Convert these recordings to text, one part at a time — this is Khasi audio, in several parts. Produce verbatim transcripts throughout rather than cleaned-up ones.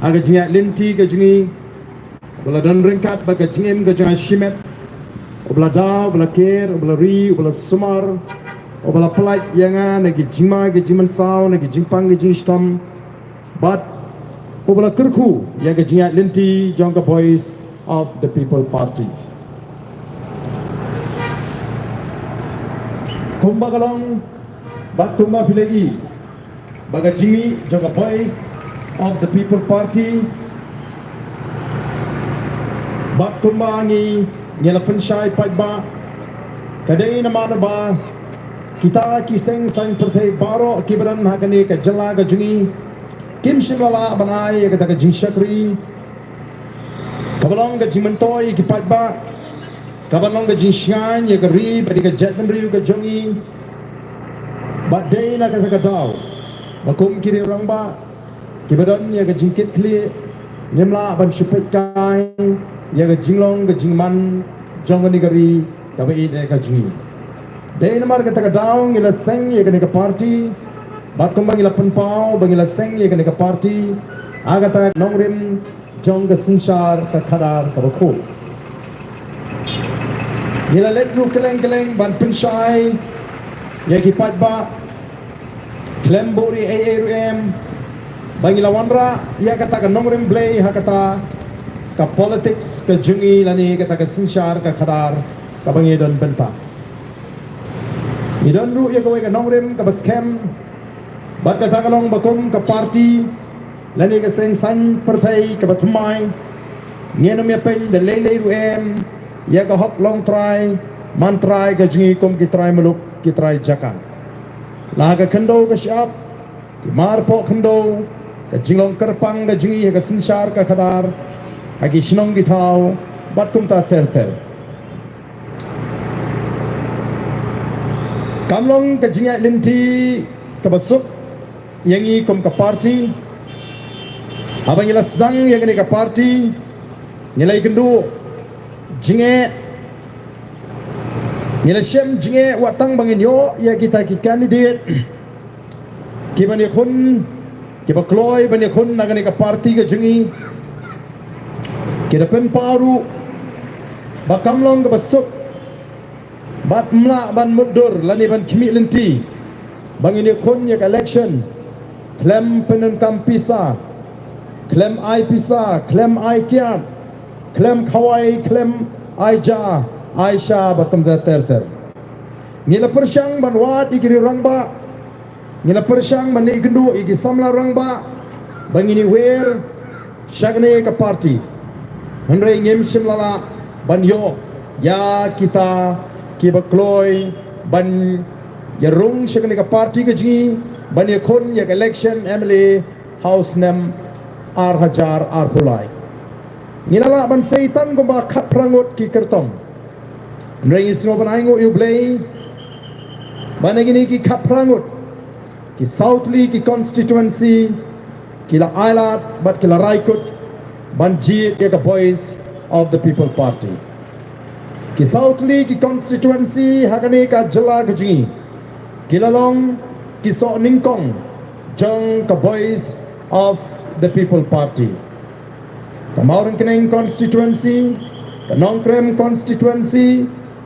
Ha ka jingïaid lynti ka jong ngi, uba la don ryngkat bad ka jingim ka jong nga shimet, uba la daw, uba la ker, uba la ri, uba la sumar, uba la pyllait ïa nga na ki jingma ki jingmynsaw, na ki jingpang ki jingshitom, bad uba la kyrkhu ïa ka jingïaid lynti jong ka Voice of the People Party. Kumba ka long, bad kumba phi la i, ba ka jingmih jong ka Voice of the People Party, bad kumba ngi, ngi la pynshai paidbah, ka dei namar ba kita ki seng saiñ pyrthei baroh kiba don ha kane ka jylla ka jong ngi, kim shym la lah ban ai ïa kata ka jingshakri kaba long ka jingmyntoi ïa ki paidbah, kaba long ka jingshngaiñ ïa ka ri bad ïa ka jaitbynriew ka jong ngi. Bad dei na kata ka daw ba kum ki riew rangbah kiba don ïa ka jingkitkhlieh, ngim lah ban shu peit kai ïa ka jinglong ka jingman jong kane ka ri kaba ïeit ka jong ngi. Dei namar kata ka daw ngi la seng ïa kane ka party, bad kumba ngi la pynpaw ba ngi la seng ïa kane ka party ha kata ka nongrim jong ka synshar ka khadar kaba khuid. Ngi la leit ruh kylleng kylleng ban pynshai ïa ki paidbah, khlem buhrieh ei ei ruh em, ba ngi la wanrah ïa kata ka nongrim Blei ha kata ka politics ka jong ngi lane kata ka synshar ka khadar kaba ngi don bynta. Ngi don ruh ïa kawei ka nongrim kaba skhem, bad kata ka long ba kum ka party lane ka seng saiñ pyrthei kaba thymmai, ngin ym ïa peit da lei lei ruh em ïa ka hok longtrai mantrai ka jong ngi kum ki trai muluk, ki trai jaka. La ha ka khyndew ka shyiap, ki marpoh khyndew, ka jinglong kyrpang ka jong ngi ha ka synshar ka khadar, ha ki shnong ki thaw, bad kumta ter ter. Kam long ka jingïaid lynti kaba suk ïa ngi kum ka party. Haba ngi la sdang ïa kane ka party, ngi la ïakynduh jingeh, ngi la shem jingeh wat tang ba ngin ïoh ïa kita ki candidate kiban ïakhun, kiba kloi ban ïakhun na kane ka party ka jong ngi. Ki da pynpaw ruh ba kam long kaba suk, bad ym lah ban mutdur lane ban khmih lynti ba ngin ïakhun ïa ka election khlem pyndonkam pisa, khlem ai pisa, khlem ai kiad, khlem khawai, khlem ai ja, ai sha, bad kumta ter ter. Ngi la pyrshang ban wad ïa ki riew rangbah, ngi la pyrshang ban ïakynduh ïa ki samla rangbah ba ngin ïawer sha kane ka party. Hynrei ngim shym la lah ban ïoh ïa kita kiba kloi ban ïarung sha kane ka party ka jong ngi ban ïakhun ïa ka election M L A ha u snem ar hajar arphew lai. Ngi la lah ban sei tang kumba khatphra ngut ki kyrtong. Hynrei ngi sngew ban ainguh ïa U Blei ba na kine ki khatphra ngut, ki saw tylli ki constituency ki la ailad bad ki la rai kut ban jied ïa ka Voice of the People Party. Ki saw tylli ki constituency ha kane ka jylla ka jong ngi ki la long ki soh nyngkong jong ka Voice of the People Party. Ka Mawryngkneng constituency, ka Nongkrem constituency,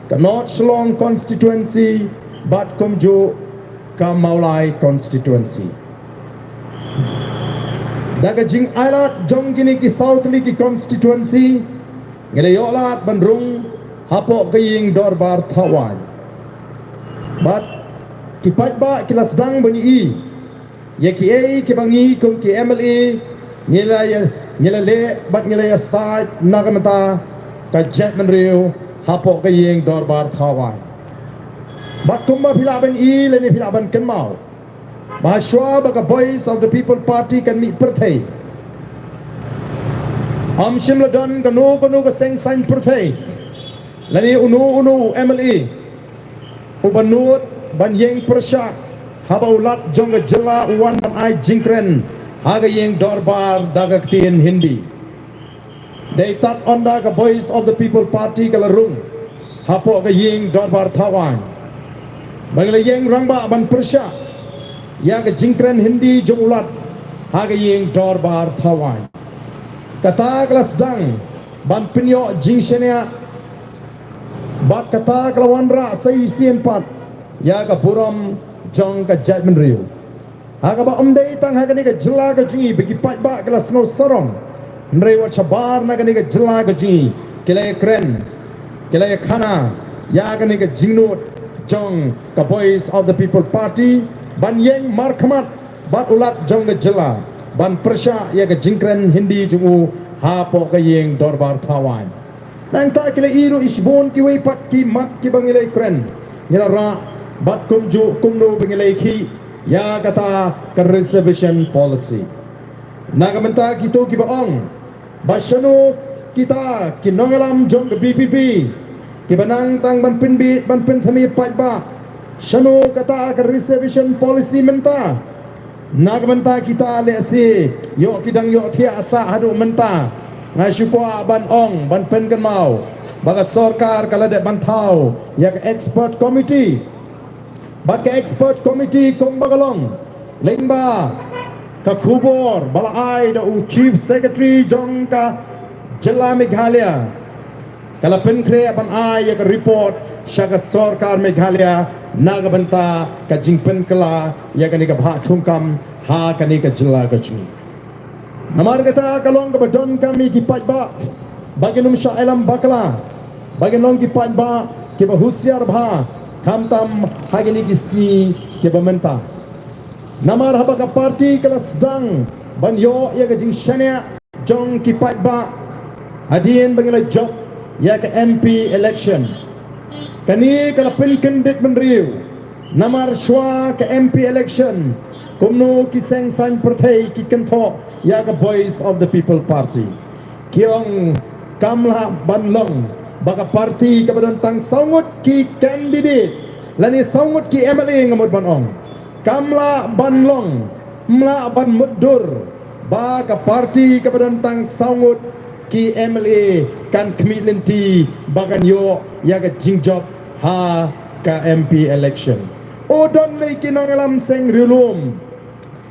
ka North Shillong constituency, bad kumjuh ka Mawlai constituency. Da ka jingailad jong kine ki saw tylli ki constituency, ngi la ïoh lad ban rung hapoh ka ïing dorbar thawaiñ. Bad ki paidbah ki la sdang ban ïohi ïa kiei kiba ngi kum ki M L A ngi la ïa, ngi la leh bad ngi la ïasaid na ka bynta ka jaitbynriew hapoh ka ïing dorbar thawaiñ. Bad kumba phi lah ban i lane phi lah ban kynmaw ba shuwa ba ka Voice of the People Party kan mih pyrthei, ym shym la don kano kano ka seng saiñ pyrthei lane uno uno u M L A uba nud ban ïeng pyrshah haba u Lat jong ka jylla u wan ban ai jingkren ha ka ïing dorbar da ka ktien Hindi. Dei tad ynda ka Voice of the People Party ka la rung hapoh ka ïing dorbar thawaiñ ba ngi la ïeng rangbah ban pyrshah ïa ka jingkren Hindi jong u Lat ha ka ïing dorbar thawaiñ. Kata ka la sdang ban pynïoh jingshaniah bad kata ka la wanrah sa shisien pat ïa ka burom jong ka jaitbynriew. Ha kaba ym dei tang ha kane ka jylla ka jong ngi ba ki paidbah ki la sngew sarong, hynrei wat shabar na kane ka jylla ka jong ngi ki la ïakren, ki la ïakhana ïa kane ka jingnud jong ka Voice of the People Party ban ïeng markhmat bad u Lat jong ka jylla ban pyrshah ïa ka jingkren Hindi jong u hapoh ka ïing dorbar thaw aiñ. Nangta ki la ïohi ruh ïa shibun kiwei pat ki mat kiba ngi la ïakren, ngi la rah bad kumjuh kumno ba ngi la ïakhih ïa kata ka reservation policy. Na ka bynta kito kiba ong ba shano kita ki nongïalam jong ka VPP kiba nang tang ban pynbit ban pynthame paidbah, shano kata ka reservation policy mynta? Na ka bynta kita lehse ïoh ki dang ïohthiah sah haduh mynta. Nga shu kwah ban ong ban pynkynmaw ba ka sorkar ka la dep ban thaw ïa ka expert committee. Bad ka expert committee kumba ka long lyngba ka khubor ba la ai da u Chief Secretary jong ka jylla Meghalaya, ka la pynkhreh ban ai ïa ka report sha ka sorkar Meghalaya na ka bynta ka jingpynkylla ïa kane ka bhah thungkam ha kane ka jylla ka jong ngi. Namar kata ka long kaba donkam ïa ki paidbah ba kin ym shah ïalam bakla, ba kin long ki paidbah kiba husiar bha, khamtam ha kine ki sngi kiba mynta. Namar haba ka party ka la sdang ban ïoh ïa ka jingshaniah jong ki paidbah hadien ba ngi la jop ïa ka MP election, kane ka la pynkyndit bynriew. Namar shuwa ka MP election, kumno ki seng saiñ pyrthei ki kynthoh ïa ka Voice of the People Party? Ki ong kam lah ban long ba ka party kaba don tang saw ngut ki candidate lane saw ngut ki MLA, nga mut ban ong, kam lah ban long, ym lah ban mutdur ba ka party kaba don tang saw ngut ki MLA kan khmih lynti ba kan ïoh ïa ka jingjop ha ka MP election. O, don lei ki nongïalam seng riewlum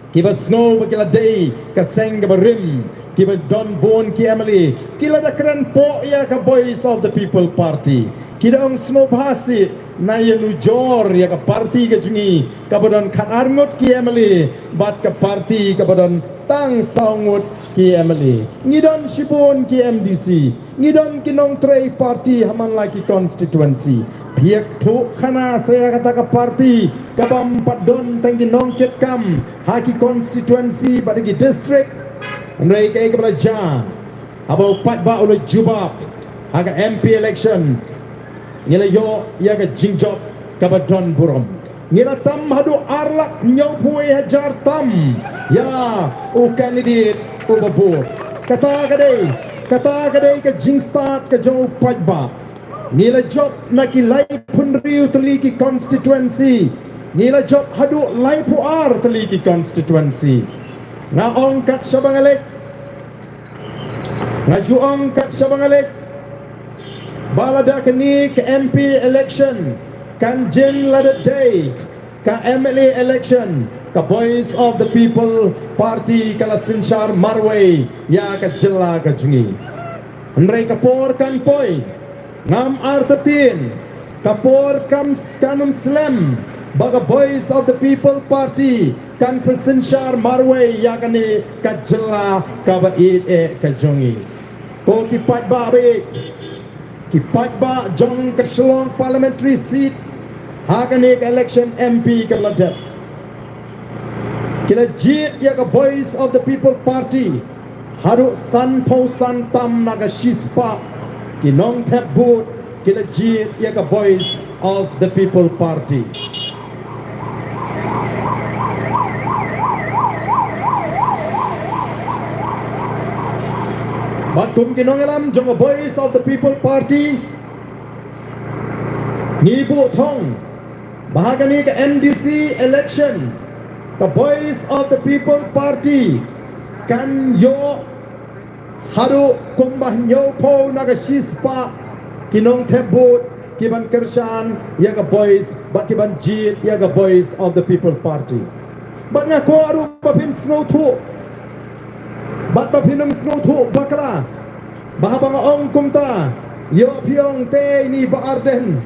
kiba sngew ba ki la dei ka seng kaba rim, kiba don bun ki MLA, ki la da kren poh ïa ka Voice of the People Party. Ki da ong sngewbha sih, na ïanujor ïa ka party ka jong ngi kaba don khatar ngut ki MLA bad ka party kaba don tang saw ngut ki MLA. Ngi don shibun ki MDC, ngi don ki nongtrei party ha man la ki constituency. Phi ïathuh khana sa ïa kata ka party kaba ym pat don tang ki nongkitkam ha ki constituency bad ki district. Hynrei kaei kaba la jia, haba u paidbah u la jubab ha ka MP election, ngi la ïoh ïa ka jingjop kaba don burom. Ngi la tam haduh ar lak hynñiewphew wei hajar tam ïa u candidate uba bud. Kata ka dei, kata ka dei ka jingstad ka jong u paidbah. Ngi la jop na ki laiphew hynriew tylli ki constituency, ngi la jop haduh laiphew ar tylli ki constituency. Nga ong kat shaba nga leit, nga ju ong kat shaba nga leit, ba lada kane ka MP election kan jin lada dei ka MLA election, ka Voice of the People Party ka la synshar marwei ïa ka jylla ka jong ngi. Hynrei ka por kan poi, ngam artatien, ka por kam, kan ym slem ba ka Voice of the People Party kan sa synshar marwei ïa kane ka jylla kaba ïeit eh ka jong ngi. Ko ki paidbah ba ïeit, ki paidbah jong ka Shillong Parliamentary Seat, ha kane ka election MP ka la dep, ki la jied ïa ka Voice of the People Party haduh sanphew san tam na ka shispah. Ki nongthep vote ki la jied ïa ka Voice of the People Party. Bad kum ki nongïalam jong ka Voice of the People Party, ngi buh thong ba ha kane ka MDC election, ka Voice of the People Party kan ïoh haduh kumba hynñiewphew na ka shispah ki nongthep vote ki ban kyrshan ïa ka Voice bad ki ban jied ïa ka Voice of the People Party. Bad nga kwah ruh ba phin sngewthuh Bad ba phin ym sngewthuh bakla ba haba nga ong kumta, ïoh phi ong te ini Bah Ardent,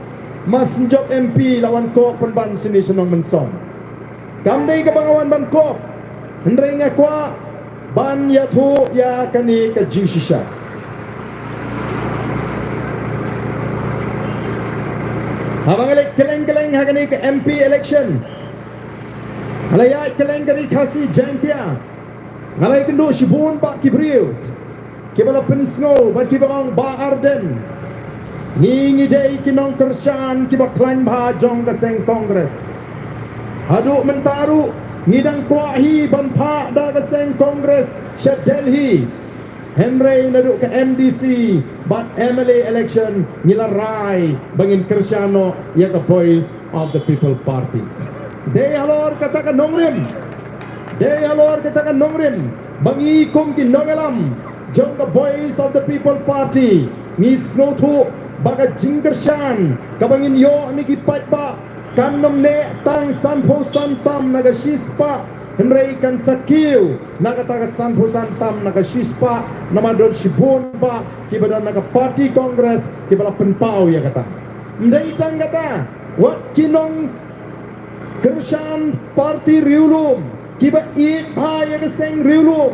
ma Synjop M P la wan kok pynban shane sha Nongmynsong. Kam dei kaba nga wan ban kok, hynrei nga kwah ban ïathuh ïa kane ka jingshisha. Haba nga leit kylleng kylleng ha kane ka M P election, nga la ïaid kylleng ka Ri Khasi Jaiñtia, nga la ïakynduh shibun bad ki briew kiba la pynsngew bad kiba ong, Bah Ardent, ngi ngi dei ki nongkyrshan kiba khlaiñ bha jong ka seng Congress. Haduh mynta ruh ngi dang kwah hi ban phah da ka seng Congress sha Delhi. Hynrei naduh ka M D C bad M L A election ngi la rai ba ngin kyrshan noh ïa ka Voice of the People Party. Dei halor kata ka nongrim, dei halor kata ka nongrim ba ngi kum ki nongïalam jong ka Voice of the People Party ngi sngewthuh ba ka jingkyrshan kaba ngin ïoh na ki paidbah kan ym neh tang sanphew san tam na ka shispah, hynrei kan sa kiew na kata ka sanphew san tam na ka shispah, namar don shibun bah kiba don na ka party Congress kiba la pynpaw ïa kata. Ym dei tang kata, wat ki nongkyrshan party riewlum kiba ïeit bha ïa ka seng riewlum,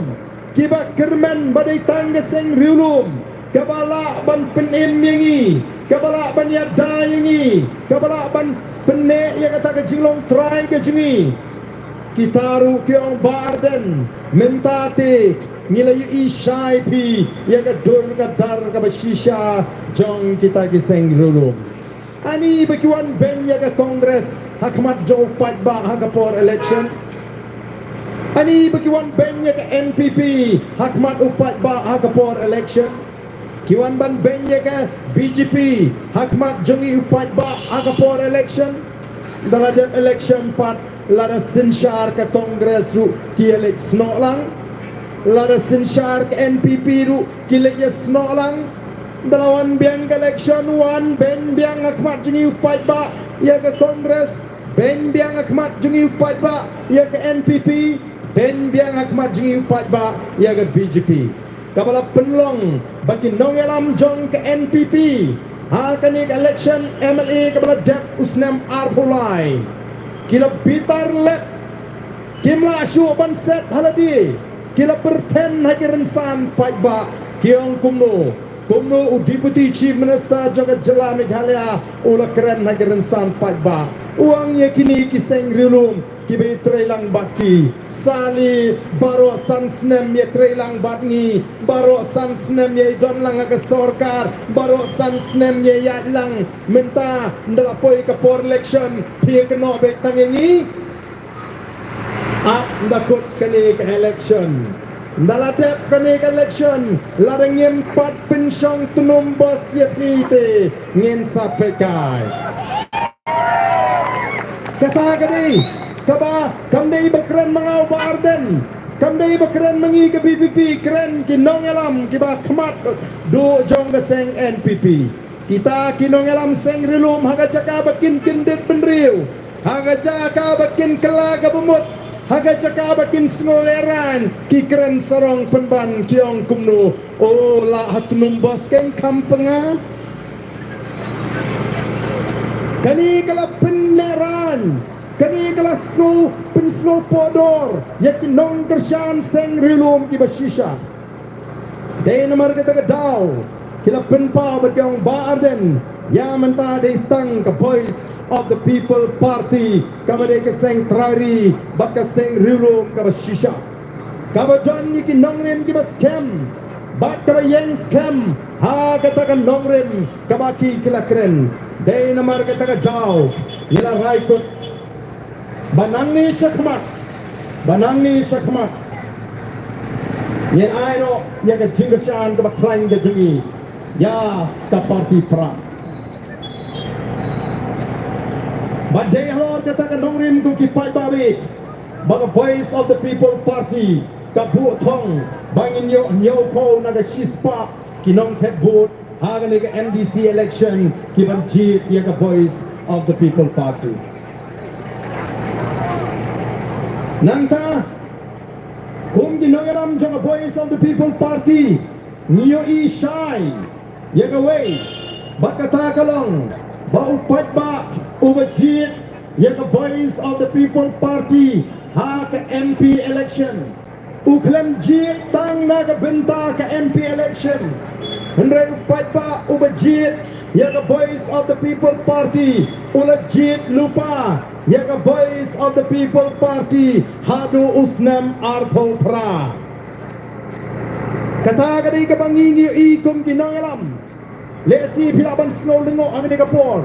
kiba kyrmen ba dei tang ka seng riewlum kaba lah ban pynim ïa ngi, kaba lah ban ïada ïa ngi, kaba lah ban pynneh ïa kata ka jinglong trai ka jong ngi. Kita ruh ki ong, Bah Ardent, mynta te ngi la ïohi shai phi ïa ka dur ka dar kaba shisha jong kita ki seng riewlum. Ani ba ki wan beiñ ïa ka Congress ha khmat jong u paidbah ha ka por election? Ani ba ki wan beiñ ïa ka N P P ha khmat u paidbah ha ka por election? Ki wan ban beiñ ïa ka B J P ha khmat jong i u paidbah ha ka por election? Da la dep election pat, lada synshar ka Congress ruh ki ïa leit snoh lang, lada synshar ka N P P ruh ki leit ïa snoh lang. Da la wan biang ka election, wan beiñ biang ha khmat jong i u paidbah ïa ka Congress, beiñ biang ha khmat jong i u paidbah ïa ka N P P, beiñ biang ha khmat jong i u paidbah ïa ka B J P. Kaba la pynlong ba ki nongïalam jong ka N P P ha kane ka election M L A kaba la dep u snem arphew lai ki la bitar lep, kim lah shuh ban set ha lade, ki la pyrthen ha ki rynsan paidbah, ki ong kumno, kumno u Deputy Chief Minister jong ka jylla Meghalaya u la kren ha ki rynsan paidbah, u ong ïa kine ki seng riewlum kiba ïatrei lang bad ki. Sali baroh san snem ïatrei lang bad ngi, baroh san snem ïa don lang ha ka sorkar, baroh san snem ïa ïaid lang. Mynta ynda la poi ka por election phi ïa kynnoh beit tang ïa ngi. Ap ynda kut kane ka election, ynda la dep kane ka election, lada ngim pat pynshong tnum bos ïa phi te ngin sa peit kai. Kata ka dei kaba, kam dei ba kren ma nga u Bah Ardent, kam dei ba kren ma ngi ka V P P, kren ki nongïalam kiba khmat duh jong ka seng N P P. Kita ki nongïalam seng riewlum ha ka jaka ba kin kyndit bynriew, ha ka jaka ba kin kylla ka bamut, ha ka jaka ba kin sngew lehraiñ, ki kren sarong pynban, ki ong kumno, o la ha tnum bos kein kham pynga. Kane ka la pynlehraiñ, kane ka la sngew pynsngewpohdor ïa ki nongkyrshan seng riewlum kiba shisha. Dei namar kata ka daw ki la pynpaw bad ki ong, Bah Ardent, ïa mynta dei tang ka Voice of the People Party kaba dei ka seng trai ri bad ka seng riewlum kaba shisha, kaba don ïa ki nongrim kiba skhem bad kaba ïeng skhem ha kata ka nongrim kaba ki, ki la kren. Dei namar kata ka daw ngi la rai kut ba nangne shakhmat, ba nangne shakhmat ngin ai noh ïa ka jingkyrshan kaba khlaiñ ka jong ngi ïa ka party Prah. Bad dei halor kata ka nongrim ko ki paidbah, ba ka Voice of the People Party ka buh thong ba ngin ïoh hynñiewphew na ka shispah ki nongthep vote ha kane ka M D C election ki ban jied ïa ka Voice of the People Party. Nangta kum ki nongïalam jong ka Voice of the People Party, ngi ïohi shai ïa kawei, bad kata ka long ba u paidbah uba jied ïa ka Voice of the People Party ha ka M P election u khlem jied tang na ka bynta ka M P election. Hynrei u paidbah uba jied ïa ka Voice of the People Party u la jied lypa ïa ka Voice of the People Party haduh u snem arphew phra. Kata ka dei kaba ngi ngi ïohi kum ki nongïalam. Lehse phi lah ban sngew lyngngoh ha kane ka por.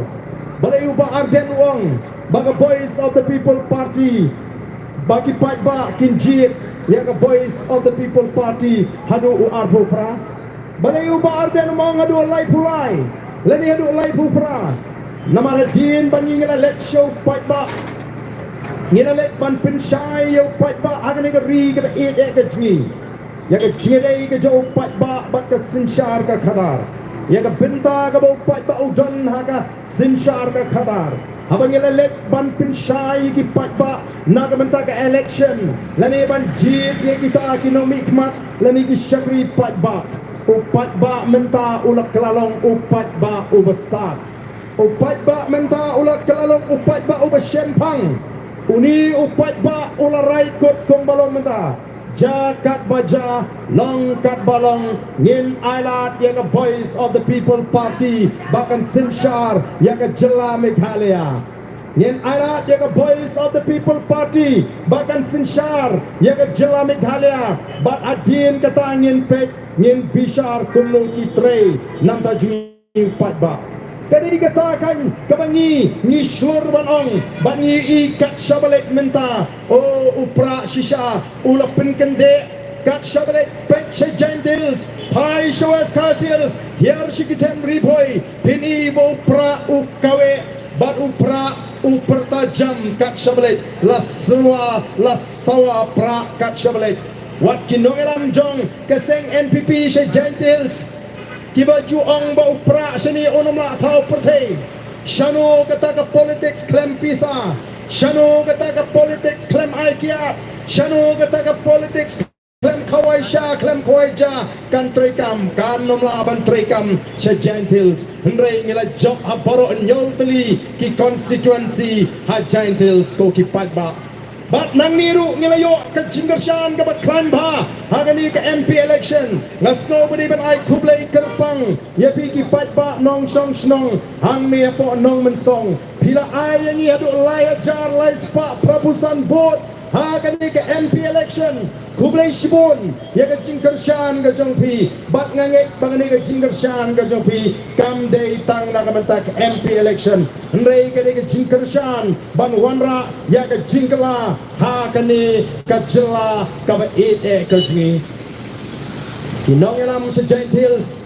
Balei u Bah Ardent u ong ba ka Voice of the People Party, ba ki paidbah kin jied ïa ka Voice of the People Party haduh u arphew phra? Balei u Bah Ardent um ong haduh laiphew lai lane haduh laiphew phra? Namar hadien ba ngi ngi la leit sha u paidbah, ngi la leit ban pynshai ïa u paidbah ha kane ka ri kaba ïeit ïa ka jong ngi, ïa ka jingïadei ka jong u paidbah bad ka synshar ka khadar, ïa ka bynta kaba u paidbah u don ha ka synshar ka khadar. Haba ngi la leit ban pynshai ïa ki paidbah na ka bynta ka election lane ban jied ïa kita ki nongmihkhmat lane ki shakri paidbah, u paidbah mynta u la kylla long u paidbah uba stad. U paidbah mynta u la kylla long u paidbah uba shemphang. Une u paidbah u la rai kut kumba long mynta. Ja katba ja, long katba long, ngin ailad ïa ka Voice of the People Party ba kan synshar ïa ka jylla Meghalaya. Ngin ailad ïa ka Voice of the People Party ba kan synshar ïa ka jylla Meghalaya. Bad hadien kata ngin peit, ngin bishar kumno ki trei namar jong ngi u paidbah. Ka dei kata kan kaba ngi ngi shlur ban ong, bad ngi ïohi kat shaba leit mynta. O, u Prah shisha u la pynkyndit kat shaba leit. Peit sha Jaintia Hills, phai sha West Khasi Hills, hiar sha ki them Ri Bhoi, phin ïohi ba u Prah u kaweh bad u Prah u pyrta jam kat shaba leit. La sawa, la sawa Prah kat shaba leit. Wat ki nongïalam jong ka seng N P P sha Jaintia Hills kiba ju ong ba u Prah shane un ym lah thaw pyrthei. Shano kata ka politics khlem pisa? Shano kata ka politics khlem ai kiad? Shano kata ka politics khlem khawai sha, khlem khawai ja? Kan treikam, kan ym lah ban treikam sha Jaintia Hills. Hynrei ngi la jop ha baroh hynñiew tylli ki constituency ha Jaintia Hills ko ki paidbah. Bad nangne ruh ngi la ïoh ka jingkyrshan kaba khlaiñ bha ha kane ka M P election. Nga sngew ba dei ban ai khublei kyrpang ïa phi ki paidbah nongshong shnong hangne hapoh Nongmynsong. Phi la ai ïa ngi haduh lai hajar lai spah phra phew san vote ha kane ka M P election. Khublei shibun ïa ka jingkyrshan ka jong phi. Bad nga ngeit ba kane ka jingkyrshan ka jong phi kam dei tang na ka bynta ka M P election, hynrei ka dei ka jingkyrshan ban wanrah ïa ka jingkylla ha kane ka jylla kaba ïeit eh ka jong ngi. Ki nongïalam sha Jaintia Hills,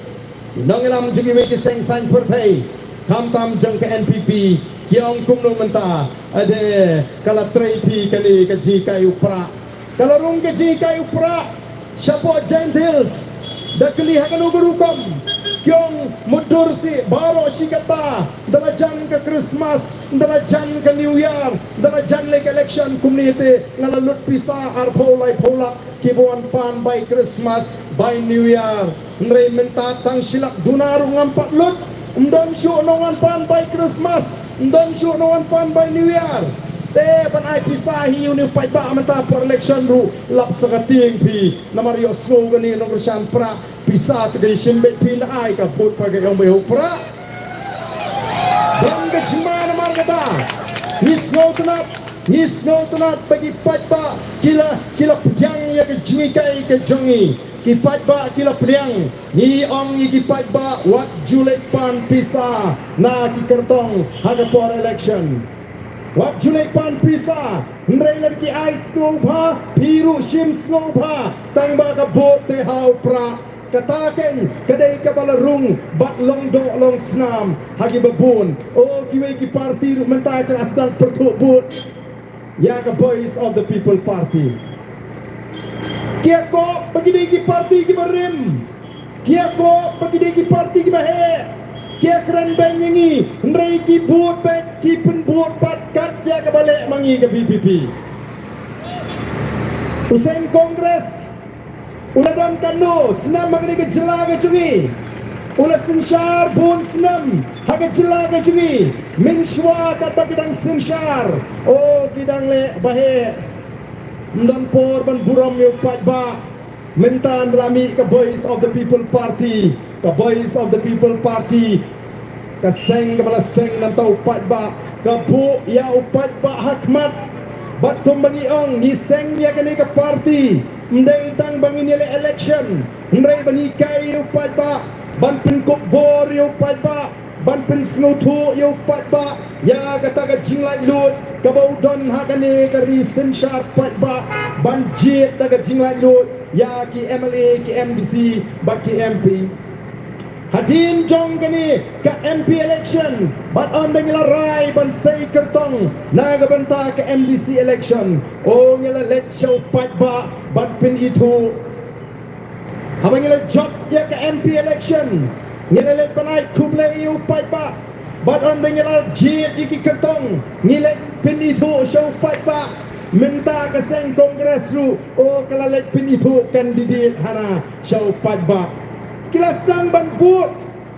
ki nongïalam jong kiwei ki seng saiñ pyrthei, khamtam jong ka N P P, ki ong kumno mynta? Ade, ka la trei phi kane ka jinghikai u Prah. Ka la rung ka jinghikai u Prah shapoh Jaintia Hills. Da kylli ha kano ka rukom, ki ong mutdur sih, baroh shi katta, da la jan ka Christmas, da la jan ka New Year, da la jan leh ka election. Kumne te nga la lut pisa arphew laiphew lak kiba wan pan bai Christmas, bai New Year. Hynrei mynta tang shi lak duna ruh ngam pat lut. Ym don shuh nongwan pan bai Christmas, ym don shuh nongwan pan bai New Year. Te ban ai pisa hi ïa une u paidbah mynta por election ruh lap sa ka tieng phi. Namar ïohsngew kane nongkyrshan Prah, pisa te ka shim beit phi, na ai ka vote pat ka ïong beit ha u Prah. Don ka jingma namar kata. Ngi sngewtynnat, ngi sngewtynnat ba ki paidbah ki la, ki la pdiang ïa ka jinghikai ka jong ngi. Ki paidbah ki la pdiang. Ngi ong ïa ki paidbah, wat ju leit pan pisa na ki kyrtong ha ka por election. Wat ju leit pan pisa. Hynrei lada ki ai sngewbha, phi ruh shim sngewbha, tang ba ka vote te ha u Prah. Kata keiñ ka dei kaba la rung bad long doh long snam ha kiba bun. O, kiwei ki party ruh mynta ki la sdang pyrthuh vote ïa ka Voice of the People Party. Ki ïakob ba ki dei ki party kiba rim. Ki ïakob ba ki dei ki party kiba heh. Ki ïakren beiñ ïa ngi, hynrei ki bud beit, ki pynbud pat kat ïa kaba leh ma ngi ka V P P. U seng Congress U la don katno snem ha kane ka jylla ka jong ngi? U la synshar bun snem ha ka jylla ka jong ngi. Mynshuwa katba ki dang synshar, o, ki dang leh baheh. Ym don por ban burom ïa u paidbah. Mynta ynda la mih ka Voice of the People Party, ka Voice of the People Party, ka seng kaba la seng namar u paidbah, ka buh ïa u paidbah ha khmat. Bad kumba ngi ong, ngi seng ïa kane ka party ym dei tang ba ngin ïaleh election, hynrei ban hikai ïa u paidbah, ban pynkup bor ïa u paidbah, ban pynsngewthuh ïa u paidbah ïa kata ka jinglaitluid kaba u don ha kane ka ri synshar paidbah, ban jied da ka jinglaitluid ïa ki M L A, ki M D C bad ki M P. Hadien jong kane ka M P election, bad ynda ngi la rai ban sei kyrtong na ka bynta ka M D C election, o, ngi la leit sha u paidbah ban pynithuh. Haba ngi la jop ïa ka M P election, ngi la leit ban ai khublei ïa u paidbah. Bad ynda ngi la jied ïa ki kyrtong, ngi leit pynithuh sha u paidbah. Mynta ka seng Congress ruh, o, ka la leit pynithuh candidate hana sha u paidbah. Ki la sdang ban bud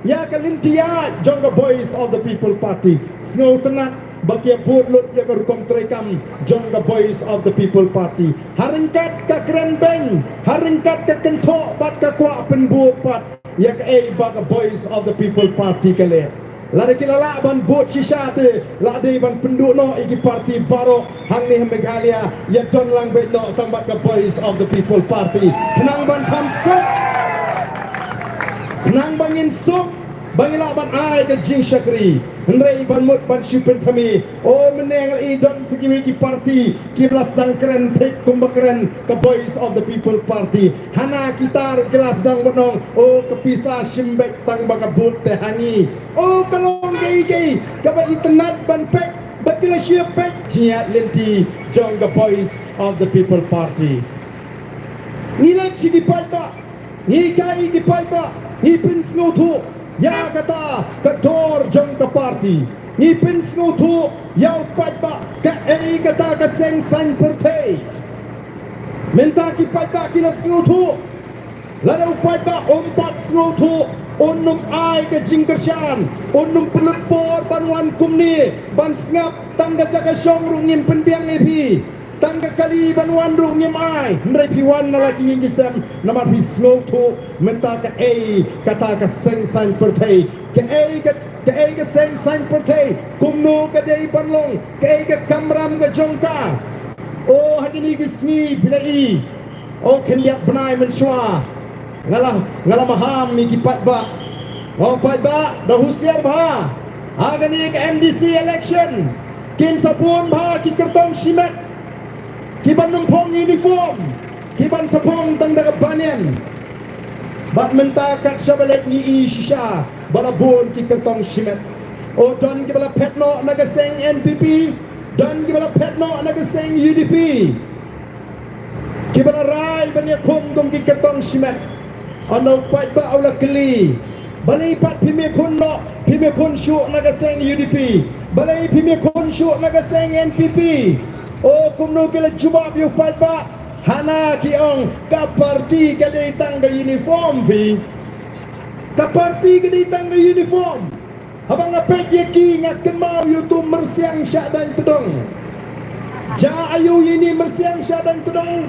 ïa ka lynti ïaid jong ka Voice of the People Party. Sngewtynnat ba ki ïa bud lut ïa ka rukom treikam jong ka Voice of the People Party. Ha ryngkat ka kren beiñ, ha ryngkat ka kynthoh bad ka kwah pynbud pat ïa kaei ba ka Voice of the People Party ka leh. Lada ki la lah ban bud shisha te, la dei ban pynduh noh ïa ki party baroh hangne ha Meghalaya, ïa don lang beit noh tang bad ka Voice of the People Party. Khnang ban kham suk, khnang ba ngin suk, ba ngin lah ban ai ka jingshakri. Hynrei ban mut ban shu pynthame, o, mynne nga la i don sa kiwei ki party kiba la sdang kren thik kumba kren ka Voice of the People Party. Hana ki tar ki la sdang ban ong, o, ka pisa shim beit tang ba ka bud te ha ngi. O, ka long kaei kaei kaba itynnad ban peit, ba ki la shu peit jingïaid lynti jong ka Voice of the People Party. Ngi leit sha ki paidbah, ngi hikai ïa ki paidbah, ngi pynsngewthuh ïa kata ka dor jong ka party. Ngi pynsngewthuh ïa u paidbah kaei kata ka seng saiñ pyrthei. Mynta ki paidbah ki la sngewthuh. Lada u paidbah um pat sngewthuh, un ym ai ka jingkyrshan, un ym pynlut por ban wan kumne, ban sngap tang ka jaka shong ruh ngim pynbiang ïa phi. Tang ka kali ban wan ruh ngim ai, hynrei phi wan na la ki ïing ki sem, namar phi sngewthuh mynta kaei kata ka seng saiñ pyrthei, kaei ka, kaei ka seng saiñ pyrthei, kumno ka dei ban long, kaei ka kamram ka jong ka. O, ha kine ki sngi phi la i, o, khyndiat bnai mynshuwa, nga la, nga la maham ïa ki paidbah. O paidbah, da husiar bha. Ha kane ka M D C election, kin sa bun bha ki kyrtong shimet, kiban ym phong uniform, kiban sa phong tang da ka banyan. Bad mynta kat shaba leit ngi i shisha ba la bun ki kyrtong shimet. O, don kiba la phet noh na ka seng N P P, don kiba la phet noh na ka seng U D P. Kiba la rai ban ïakhun kum ki kyrtong shimet. Ynda u paidbah u la kylli, balei pat phim ïakhun noh, phim ïakhun shuh na ka seng U D P, balei phim ïakhun shuh na ka seng N P P? O, kumno ki la jubab ïa u paidbah? Hana ki ong, ka party ka dei tang ka uniform phi. Ka party ka dei tang ka uniform. Haba nga peit ïa ki nga kynmaw ïa utu myrsiang shah daiñ tdong. Jia aïu ïa ini myrsiang shah daiñ tdong?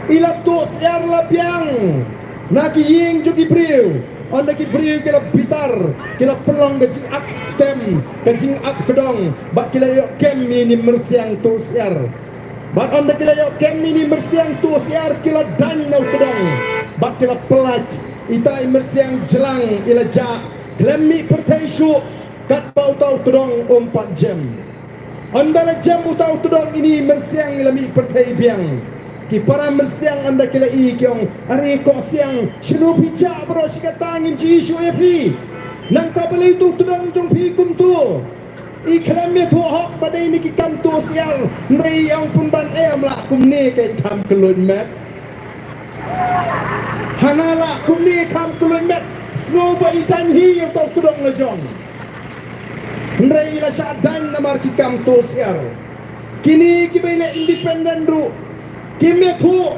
I la tuh syiar la biang na ki ïing jong ki briew. Ynda ki briew ki la bitar, ki la pynlong ka jingak kem, ka jingak kdong, bad ki la ïoh kem ïa ini myrsiang tuh syiar. Bad ynda ki la ïoh kem ïa ini myrsiang tuh syiar ki la daiñ na u tdong. Bad ki la pyllait, ita i myrsiang jlang i la jah. Khlem mih pyrthei shuh, katba uta u tdong um pat jem. Ynda la jem uta u tdong ini myrsiang i la mih pyrthei biang. Ki para myrsiang ynda ki la i ki ong, are Koh Siang, shano phi jah baroh shi katta ngim ju i shuh ïa phi. Nangta balei utu u tdong jong phi kumtu? I khlem ïathuh hok ba dei na ki kam tuh syiar, hynrei i ong pynban em lah kumne ka i kham kylluid met. Hana lah kumne kham kylluid met, sngew ba i daiñ hi ïa uta u tdong la jong. Hynrei i la shah daiñ namar ki kam tuh syiar. Kine kiba i leh independent ruh kim ïathuh.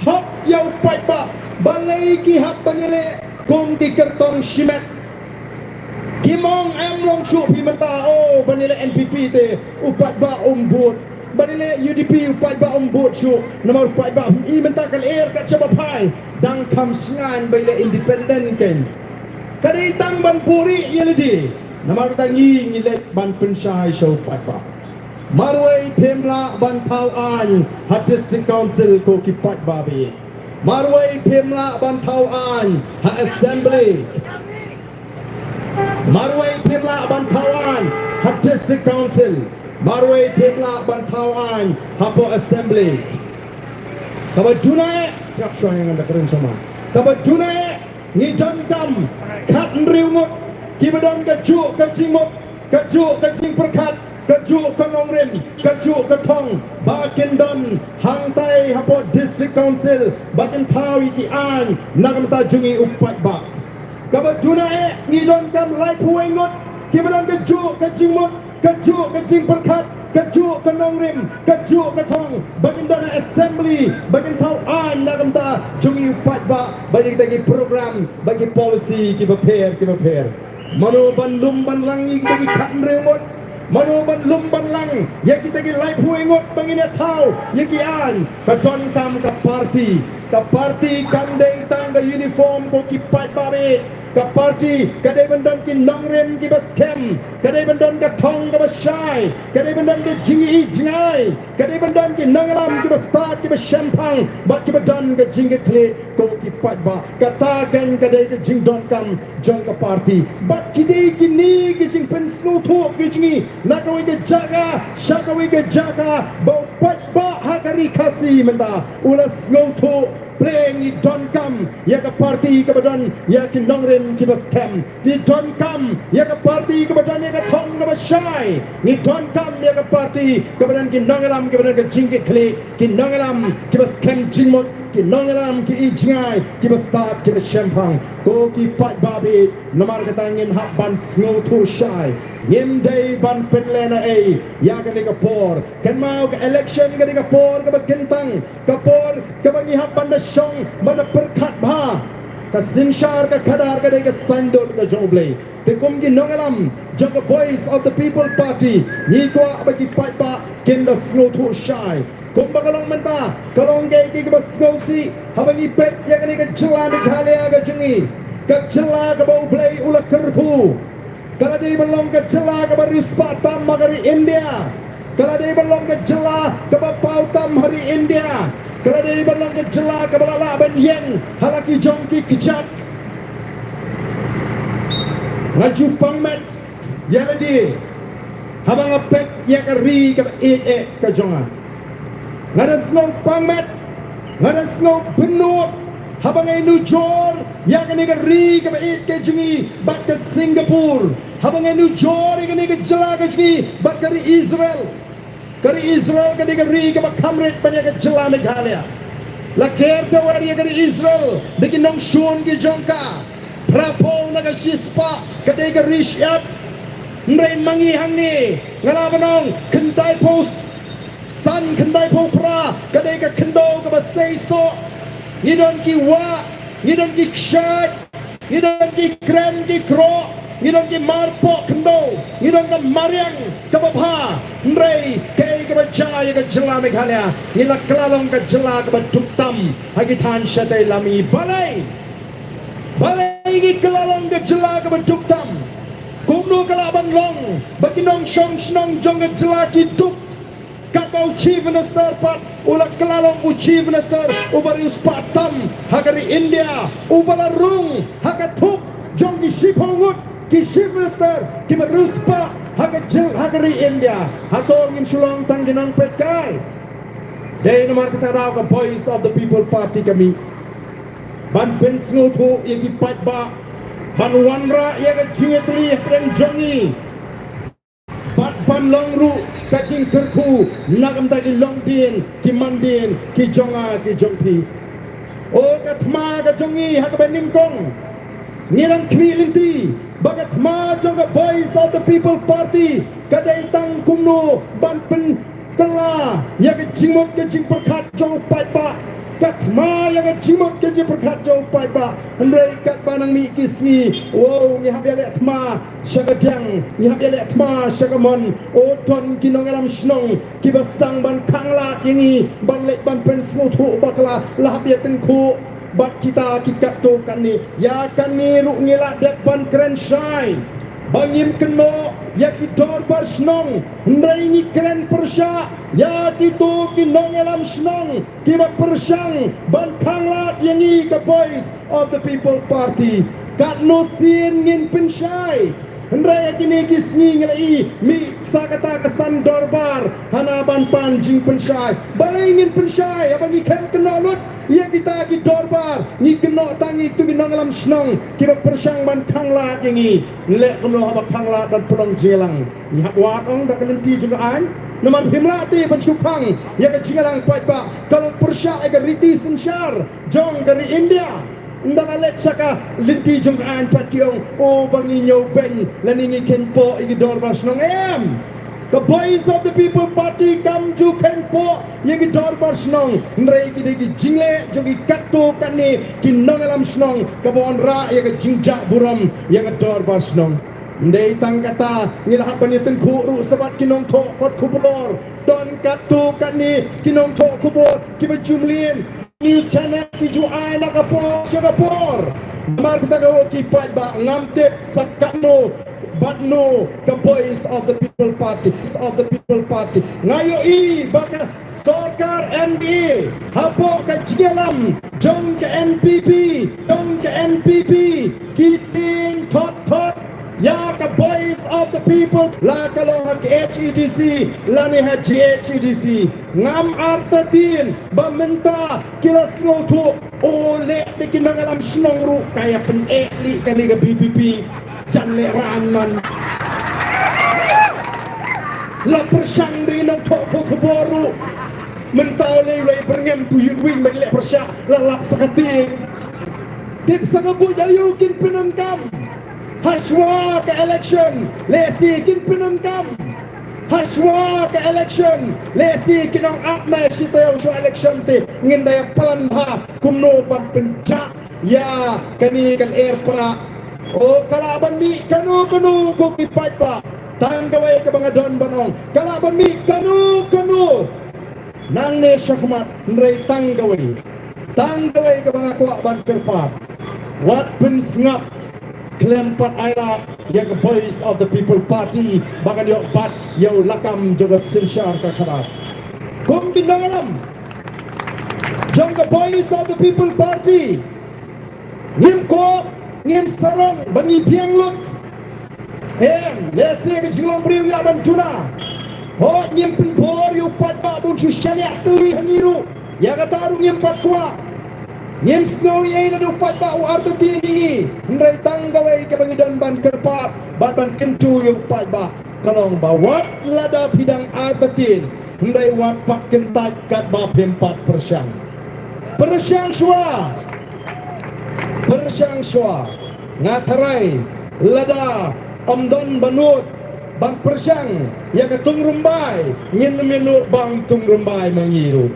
Hok ïa u paidbah, balei ki hap ban ïaleh kum ki kyrtong shimet? Kim ong em long shuh phi mynta, oh, ban ïaleh NPP te u paidbah um bud. Ban ïaleh UDP u paidbah um bud shuh. Namar u paidbah i mynta ka lyer kat shaba phai, dang kham sngewbha ban ïaleh independent kein. Ka dei tang ban buhrieh ïa lade. Namar kata ngi ngi leit ban pynshai sha u paidbah. Marwei phim lah ban thaw aiñ ha District Council ko ki paidbah baieit. Marwei phim lah ban thaw aiñ ha Assembly. Marwei phim lah ban thaw aiñ ha District Council. Marwei phim lah ban thaw aiñ hapoh Assembly. Kaba duna eh, sngap shuwa ïa ngan da kren shuwa. Kaba duna eh, ngi donkam khathynriew ngut kiba don kajuh ka jingmut, kajuh ka jingpyrkhat, kajuh ka nongrim, kajuh ka thong, ba kin don hangtai hapoh District Council, ba kin thaw ïa ki aiñ na ka bynta jong ngi u paidbah. Kaba duna eh, ngi donkam laiphew wei ngut kiba don kajuh ka jingmut, kajuh ka jingpyrkhat, kajuh ka nongrim, kajuh ka thong, ba kin don ha Assembly, ba kin thaw aiñ na ka bynta jong ngi u paidbah, bad ïa kita ki program bad ki policy kiba pher kiba pher. Mano ban lum ban lang ïa kita ki khathynriew ngut? Mano ban lum ban lang ïa kita ki laiphew wei ngut ba ngin ïa thaw ïa ki aiñ? Ka donkam ka party. Ka party kam dei tang ka uniform ko ki paidbah baieit. Ka party ka dei ban don ki nongrim kiba skhem. Ka dei ban don ka thong kaba shai. Ka dei ban don ka jingïohi jngai. Ka dei ban don ki nongïalam kiba stad, kiba shemphang, bad kiba don ka jingkitkhlieh ko ki paidbah. Kata kein ka dei ka jingdonkam jong ka party. Bad ki dei kine ki jingpynsngewthuh ki jong ngi na kawei ka jaka sha kawei ka jaka, ba u paidbah ha ka Ri Khasi mynta u la sngewthuh. Pyrshah ngi donkam ïa ka party kaba don ïa ki nongrim kiba skhem. Ngi donkam ïa ka party kaba don ïa ka thong kaba shai. Ngi donkam ïa ka party kaba don ki nongïalam kiba don ka jingkitkhlieh, ki nongïalam kiba skhem jingmut, ki nongïalam ki ïohi jngai, kiba stad, kiba shemphang. Ko ki paidbah baieit, namar kata ngin hap ban sngewthuh shai. Ngim dei ban pynlehnohei ïa kane ka por. Kynmaw, ka election ka dei ka por kaba kyntang, ka por kaba ngi hap ban da shong ban da pyrkhat bha. Ka synshar, ka khadar ka dei ka saiñdur ka jong U Blei. Te kum ki nongïalam jong ka Voice of the People Party, ngi kwah ba ki paidbah kin da sngewthuh shai. Kumba ka long mynta, ka long kaei kaei kaba sngewsih haba ngi peit ïa kane ka jylla Meghalaya ka jong ngi, ka jylla kaba U Blei u la kyrkhu. Ka la dei ban long ka jylla kaba riewspah tam ha ka ri India. Ka la dei ban long ka jylla kaba paw tam ha ri India. Ka la dei ban long ka jylla kaba la lah ban ïeng ha la ki jong ki kjat. Nga ju pang met ïa lade haba nga peit ïa ka ri kaba ïeit eh ka jong nga. Nga da sngew pang met, nga da sngew bynnud haba nga ïanujor ïa kane ka ri kaba ïeit ka jong ngi bad ka Singapore. Haba nga ïanujor ïa kane ka jylla ka jong ngi bad ka ri Israel. Ka ri Israel ka dei ka ri kaba kham rit ban ïa ka jylla Meghalaya. La ker tawer ïa ka ri Israel da ki nongshun ki jong ka. Phraphew na ka shispah ka dei ka ri shyiap. Hynrei ma ngi hangne nga la ban ong khyndaiphew san, khyndaiphew phra ka dei ka khyndew kaba seisoh. Ngi don ki wah, ngi don ki kshaid, ngi don ki krem ki kroh, ngi don ki marpoh khyndew, ngi don ka mariang kaba bha. Hynrei kaei kaba jia ïa ka jylla Meghalaya? Ngi la kylla long ka jylla kaba duk tam ha ki thaiñ shatei lam. Balei? Balei ngi kylla long ka jylla kaba duk tam? Kumno ka lah ban long ba ki nongshong shnong jong ka jylla ki duk? Katba u Chief Minister pat u la kylla long u Chief Minister uba riewspah tam ha ka ri India, uba la rung ha ka thup jong ki shiphew ngut ki Chief Minister kiba riewspah ha ka jylla, ha ka ri India. Hato ngin shu long tang ki nongpeitkai? Dei namar kata ka daw ka Voice of the People Party ka mih ban pynsngewthuh ïa ki paidbah, ban wanrah ïa ka jingïatylli hapdeng jong ngi, bad ban long ruh ka jingkyrkhu na ka bynta ki longdien ki mandien ki jong nga ki jong phi. O ka thma ka jong ngi ha kaba nyngkong, ngi dang khmih lynti ba ka thma jong ka Voice of the People Party ka dei tang kumno ban pyn kylla ïa ka jingmut ka jingpyrkhat jong u paidbah. Ka thma ïa ka jingmut ka jingpyrkhat jong u paidbah. Hynrei katba nang mih ki sngi, wow, ngi hap ïaleh thma sha ka diang, ngi hap ïaleh thma sha ka mon. O, don ki nongïalam shnong kiba sdang ban khanglad ïa ngi, ban leit ban pynsngewthuh bakla, la hap ïatyngkhuh bad kita ki katto katne. Ïa kane ruh ngi la dep ban kren shai ba ngim kynnoh ïa ki dorbar shnong, hynrei ngi kren pyrshah ïa kito ki nongïalam shnong kiba pyrshang ban khanglad ïa ngi ka Voice of the People Party. Katno sien ngin pynshai. Hynrei ha kine ki sngi ngi la i mih sa kata ka san dorbar hana ban pan jingpynshai. Balei ngin pynshai haba ngi khlem kynnoh lut ïa kita ki dorbar? Ngi kynnoh tang ïa kito ki nongïalam shnong kiba pyrshang ban khanglad ïa ngi. Leh kumno haba khanglad ban pynlong jingïalang? Ngi hap wad ong da ka lynti jong ka aiñ. Namar phim lah te ban shu khang ïa ka jingïalang paidbah, ka long pyrshah ïa ka riti synshar jong ka ri India. Ynda la leit sha ka lynti jong ka aiñ pat ki ong, o, ba ngi ñiew beiñ lane ngi kheiñpoh ïa ki dorbar shnong, em. Ka Voice of the People Party kam ju kheiñpoh ïa ki dorbar shnong, hynrei ki dei ki jingleh jong ki katto katne ki nongïalam shnong kaba wanrah ïa ka jingjah burom ïa ka dorbar shnong. Ym dei tang kata, ngi la hap ban ïatyngkhuh ruh sa bad ki nongthoh kot khubor. Don katto katne ki nongthoh khubor kiba ju mlien, news channel ki ju ai na ka por sha ka por. Namar kata ka, o ki paidbah, ngam tip sa katno bad no ka Voice of the People Party, of the People Party. Nga ïohi ba ka sorkar M D A hapoh ka jingïalam jong ka N P P, jong ka N P P, ki tieng thot thot ïa ka Voice of the People, la ka long ha K H A D C lane ha G H A D C. Ngam artatien ba mynta ki la sngewthuh, o, leh da ki nongïalam shnong ruh ka ïa pyneh lih kane ka V P P. Jan leh ran man. La pyrshang da ki nongthoh khubor ruh. Mynta u lei u lei byrngem, u youth wing ba ki leh pyrshah la lap sa ka tieng. Tip sa ka buit aïu kin pyndonkam. Hashwa ka election lehse kin pyndonkam. Hashwa ka election lehse kin ong, ap ma shi taïew shuwa election te ngin da ïa plan bha kumno ban pynjah ïa kane ka lyer prah. O, ka lah ban mih kano kano ko ki paidbah. Tang kawei kaba nga don ban ong, ka lah ban mih kano kano nangne shakhmat, hynrei tang kawei, tang kawei kaba nga kwah ban kyrpad, wat pynsngap khlem pat ailad ïa ka Voice of the People Party ba kan ïoh bat ïa u lakam jong ka synshar ka khadar. Kum ki nongïalam jong ka Voice of the People Party, ngim kwah, ngim sarong ba ngi biang lut. Em, lehse ka jinglong briew ïa ban duna. Hooid, ngim pynbor ïa u paidbah ba un shu shaniah tylli ha ngi ruh. Ïa kata ruh ngim pat kwah. Ngim sngew ei ei lada u paidbah u artatien ïa ngi. Hynrei tang kawei kaba ngi don ban kyrpad bad ban kyntu ïa u paidbah ka long ba wat lada phi dang artatien, hynrei wat pat kyntait katba phim pat pyrshang. Pyrshang shuwa. Pyrshang shuwa. Nga tharai lada ym don ba nud ban pyrshang ïa ka Tungrymbai, ngin ym ïa nud ba ong Tungrymbai ma ngi ruh.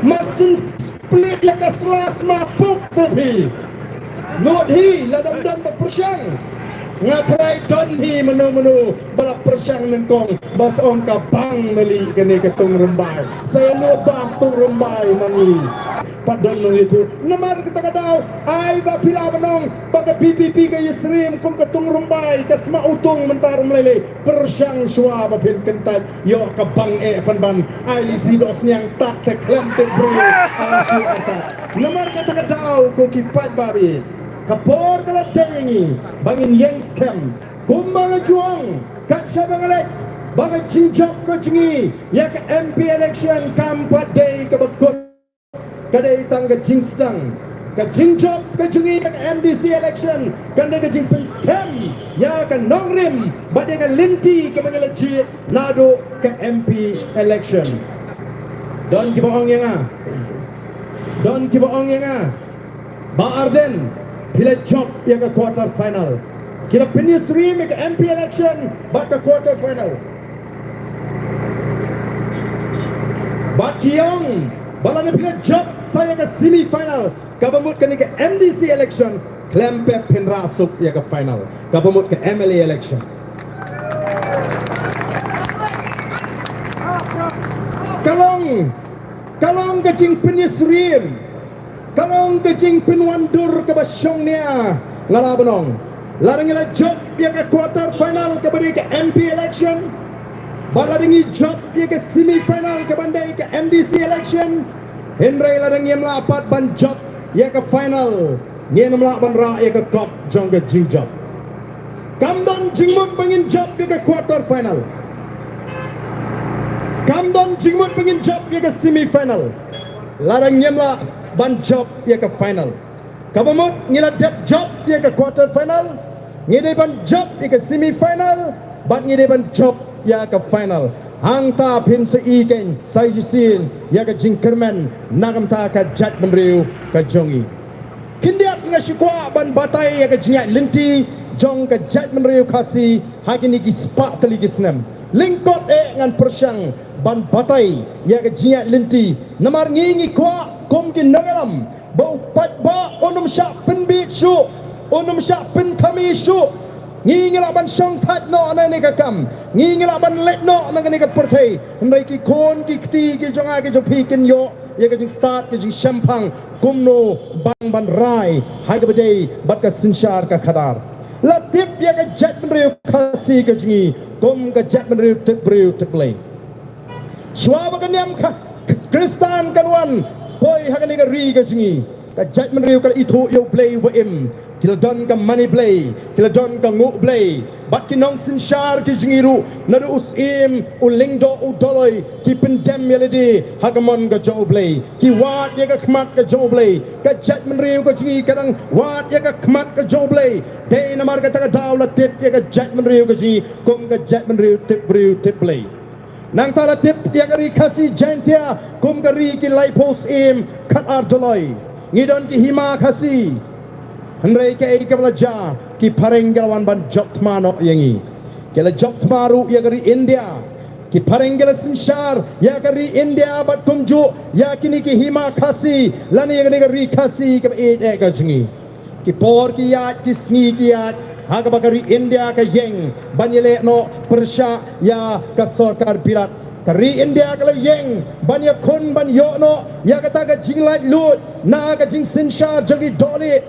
Masin plit ïa ka sla sma puk te phi. Nud hi lada ym don ba pyrshang. Nga tharai don hi mano mano ba la pyrshang nyngkong ba sa ong ka bang na lieh kane ka Tungrymbai. Sa ïa nud ba ong Tungrymbai ma ngi. Pat don nongïathuh. Namar kata ka daw, ai ba phi lah ban ong ba ka V P P ka ïasyriem kum ka Tungrymbai, ka sma utung mynta ruh ym lei lei. Pyrshang shuwa ba phin kyntait ïoh ka bang eh pynban. Ai lisi doh sniang tat te khlem te briew. Ai shu tat. Namar kata ka daw ko ki paidbah, ka por ka la dei ïa ngi ba ngin ïeng skhem. Kumba nga ju ong kat shaba nga leit ba ka jingjop ka jong ngi ïa ka M P election kam pat dei kaba kut. Ka dei tang ka jingsdang. Ka jingjop ka jong ngi ïa ka M D C election kan dei ka jingpynskhem ïa ka nongrim bad ïa ka lynti kaba ngi la jied naduh ka M P election. Don kiba ong ïa nga, don kiba ong ïa nga, Bah Ardent, phi la jop ïa ka quarter final. Ki la pynïasyriem ïa ka M P election bad ka quarter final. Bad ki ong ba lada phi la jop sa ïa ka semi final, kaba mut kane ka M D C election, khlem pep phin rah suk ïa ka final, kaba mut ka M L A election. Ka long, ka long ka jingpynïasyriem, ka long ka jingpynwandur kaba shongnia, nga la ban ong. Lada ngi la jop ïa ka quarter final kaba dei ka M P election, bad lada ngi jop ïa ka semi final kaba dei ka M D C election, hynrei lada ngim lah pat ban jop ïa ka final, ngin ym lah ban rah ïa ka kop jong ka jingjop. Kam don jingmut ba ngin jop ïa ka quarter final. Kam don jingmut ba ngin jop ïa ka semi final, lada ngim lah ban jop ïa ka final. Kaba mut ngi la dep jop ïa ka quarter final, ngi dei ban jop ïa ka semi final, bad ngi dei ban jop ïa ka final. Hangta phin sa ïohi kein sa shisien ïa ka jingkyrmen na ka bynta ka jaitbynriew ka jong ngi. Khyndiat nga shu kwah ban batai ïa ka jingïaid lynti jong ka jaitbynriew Khasi ha kine ki spah tylli ki snem. Lyngkot eh ngan pyrshang ban batai ïa ka jingïaid lynti, namar ngi ngi kwah kum ki nongïalam ba u paidbah un ym shah pynbiej shuh, un ym shah pynthame shuh. Ngi ngi lah ban shongthait noh na kane ka kam, ngi ngi lah ban leit noh na kane ka pyrthei. Hynrei ki khun ki kti ki jong nga ki jong phi kin ïoh ïa ka jingstad, ka jingshemphang kumno ban ban rai ha kaba dei bad ka synshar ka khadar. La tip ïa ka jaitbynriew Khasi ka jong ngi kum ka jaitbynriew tip briew tip Blei. Shuwa ba ka niam ka Khristan kan wan poi ha kane ka ri ka jong ngi, ka jaitbynriew ka la ithuh ïa u Blei uba im. Ki la don ka mane Blei, ki la don ka nguh Blei. Bad ki nongsynshar ki jong ngi ruh, naduh u Syiem, u Lyngdoh, u Doloi, ki pyndem ïa lade ha ka mon ka jong u Blei. Ki wad ïa ka khmat ka jong u Blei. Ka jaitbynriew ka jong ngi ka dang wad ïa ka khmat ka jong u Blei. Dei namar kata ka daw la tip ïa ka jaitbynriew ka jong ngi kum ka jaitbynriew tip briew tip Blei. Nangta la tip ïa ka ri Khasi Jaintia kum ka ri ki laiphew Syiem, khatar Doloi. Ngi don ki Hima Khasi. Hynrei kaei kaba la jia, ki phareng ki la wan ban jop thma noh ïa ngi. Ki la jop thma ruh ïa ka ri India. Ki phareng ki la synshar ïa ka ri India bad kumjuh ïa kine ki Hima Khasi lane ïa kane ka ri Khasi kaba ïeit eh ka jong ngi. Ki por ki ïaid, ki sngi ki ïaid, ha kaba ka ri India ka ïeng ban ïaleh noh pyrshah ïa ka sorkar bilat. Ka ri India ka la ïeng ban ïakhun ban ïoh noh ïa kata ka jinglaitluid na ka jingsynshar jong ki dohlieh.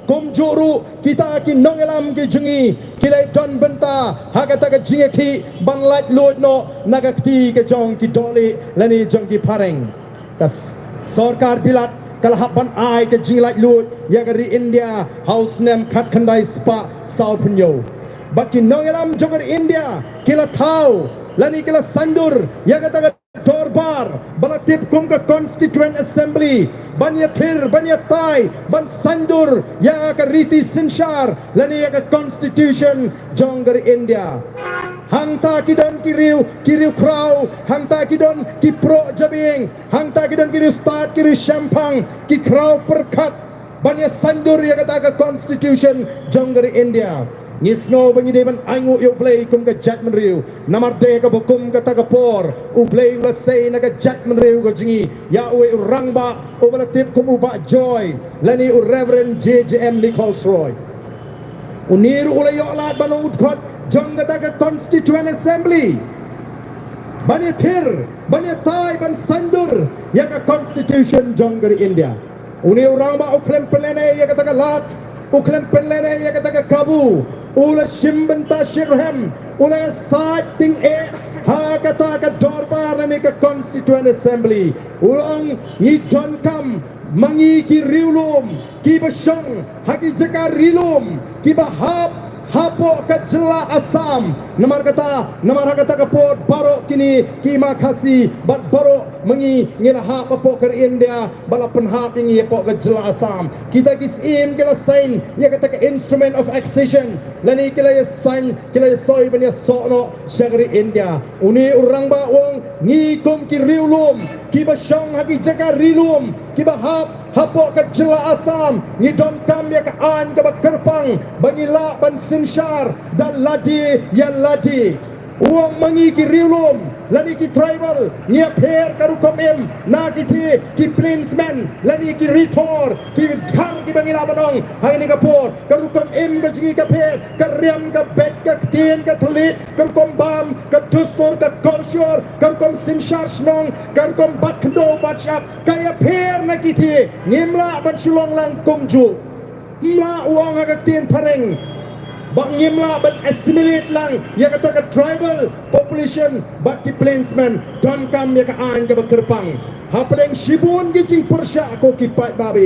Kumjuh ruh kita ki nongïalam ki jong ngi ki la don bynta ha kata ka jingïakhih ban laitluid noh na ka kti ka jong ki dohlieh lane jong ki phareng. Ka s-, sorkar bilat ka la hap ban ai ka jinglaitluid ïa ka ri India ha u snem khatkhyndai spah sawphew hynñiew. Bad ki nongïalam jong ka ri India ki la thaw lane ki la saindur ïa kata ka dorbar ba la tip kum ka Constituent Assembly ban ïathir, ban ïatai, ban saindur ïa ka riti synshar lane ïa ka Constitution jong ka ri India. Hangta ki don ki riew, ki riew khraw, hangta ki don ki proh jabieng, hangta ki don ki riewstad, ki riewshemphang, ki khraw pyrkhat ban ïa saindur ïa kata ka Constitution jong ka ri India. Ngi sngew ba ngi dei ban ainguh ïa u Blei kum ka jaitbynriew. Namar dei kaba kum kata ka por u Blei u la sei na ka jaitbynriew ka jong ngi ïa uwei u rangbah uba la tip kum u Bah Joy lane u Reverend J J M Nichols Roy. Une ruh u la ïoh lad ban long u dkhot jong kata ka Constituent Assembly ban ïathir, ban ïatai, ban saindur ïa ka Constitution jong ka ri India. Une u rangbah u khlem pynlehnoh ïa kata ka lad, u khlem pynlehnoh ïa kata ka kabu, u la shim bynta shitrhem, u la ïasaid tyngeh ha kata ka dorbar lane ka Constituent Assembly. U la ong, ngi donkam ma ngi ki riewlum kiba shong ha ki jaka rilum, kiba hap hapoh ka jylla Assam. Namar kata, namar ha kata ka por baroh kine ki Hima Khasi bad baroh ma ngi ngi la hap hapoh ka ri India ba la pynhap ïa ngi hapoh ka jylla Assam. Kita ki Syiem ki la sign ïa kata ka Instrument of Accession lane ki la ïa sign, ki la ïa soi ban ïasoh noh sha ka ri India. Une u rangbah u ong, ngi kum ki riewlum kiba shong ha ki jaka rilum, kiba hap hapoh ka jylla Assam, ngi donkam ïa ka aiñ kaba kyrpang ba ngi lah ban synshar da lade ïa lade. U ong, ma ngi ki riewlum lane ki tribal, ngi ïapher ka rukom im na kitei ki plainsmen lane ki rithor, ki dkhar kiba ngi lah ban ong ha kane ka por. Ka rukom im ka jong ngi ka pher, ka riam, ka beit, ka ktien, ka thylliej, ka rukom bam, ka dustur, ka culture, ka rukom synshar shnong, ka rukom bat khyndew bat shyiap, ka ïapher na kitei. Ngim lah ban shu long lang kumjuh. Ym lah, u ong ha ka ktien phareng, ba ngim lah ban assimilate lang ïa kata ka tribal population bad ki plainsmen, donkam ïa ka aiñ kaba kyrpang. Hapdeng shibun ki jingpyrshah, ko ki paidbah,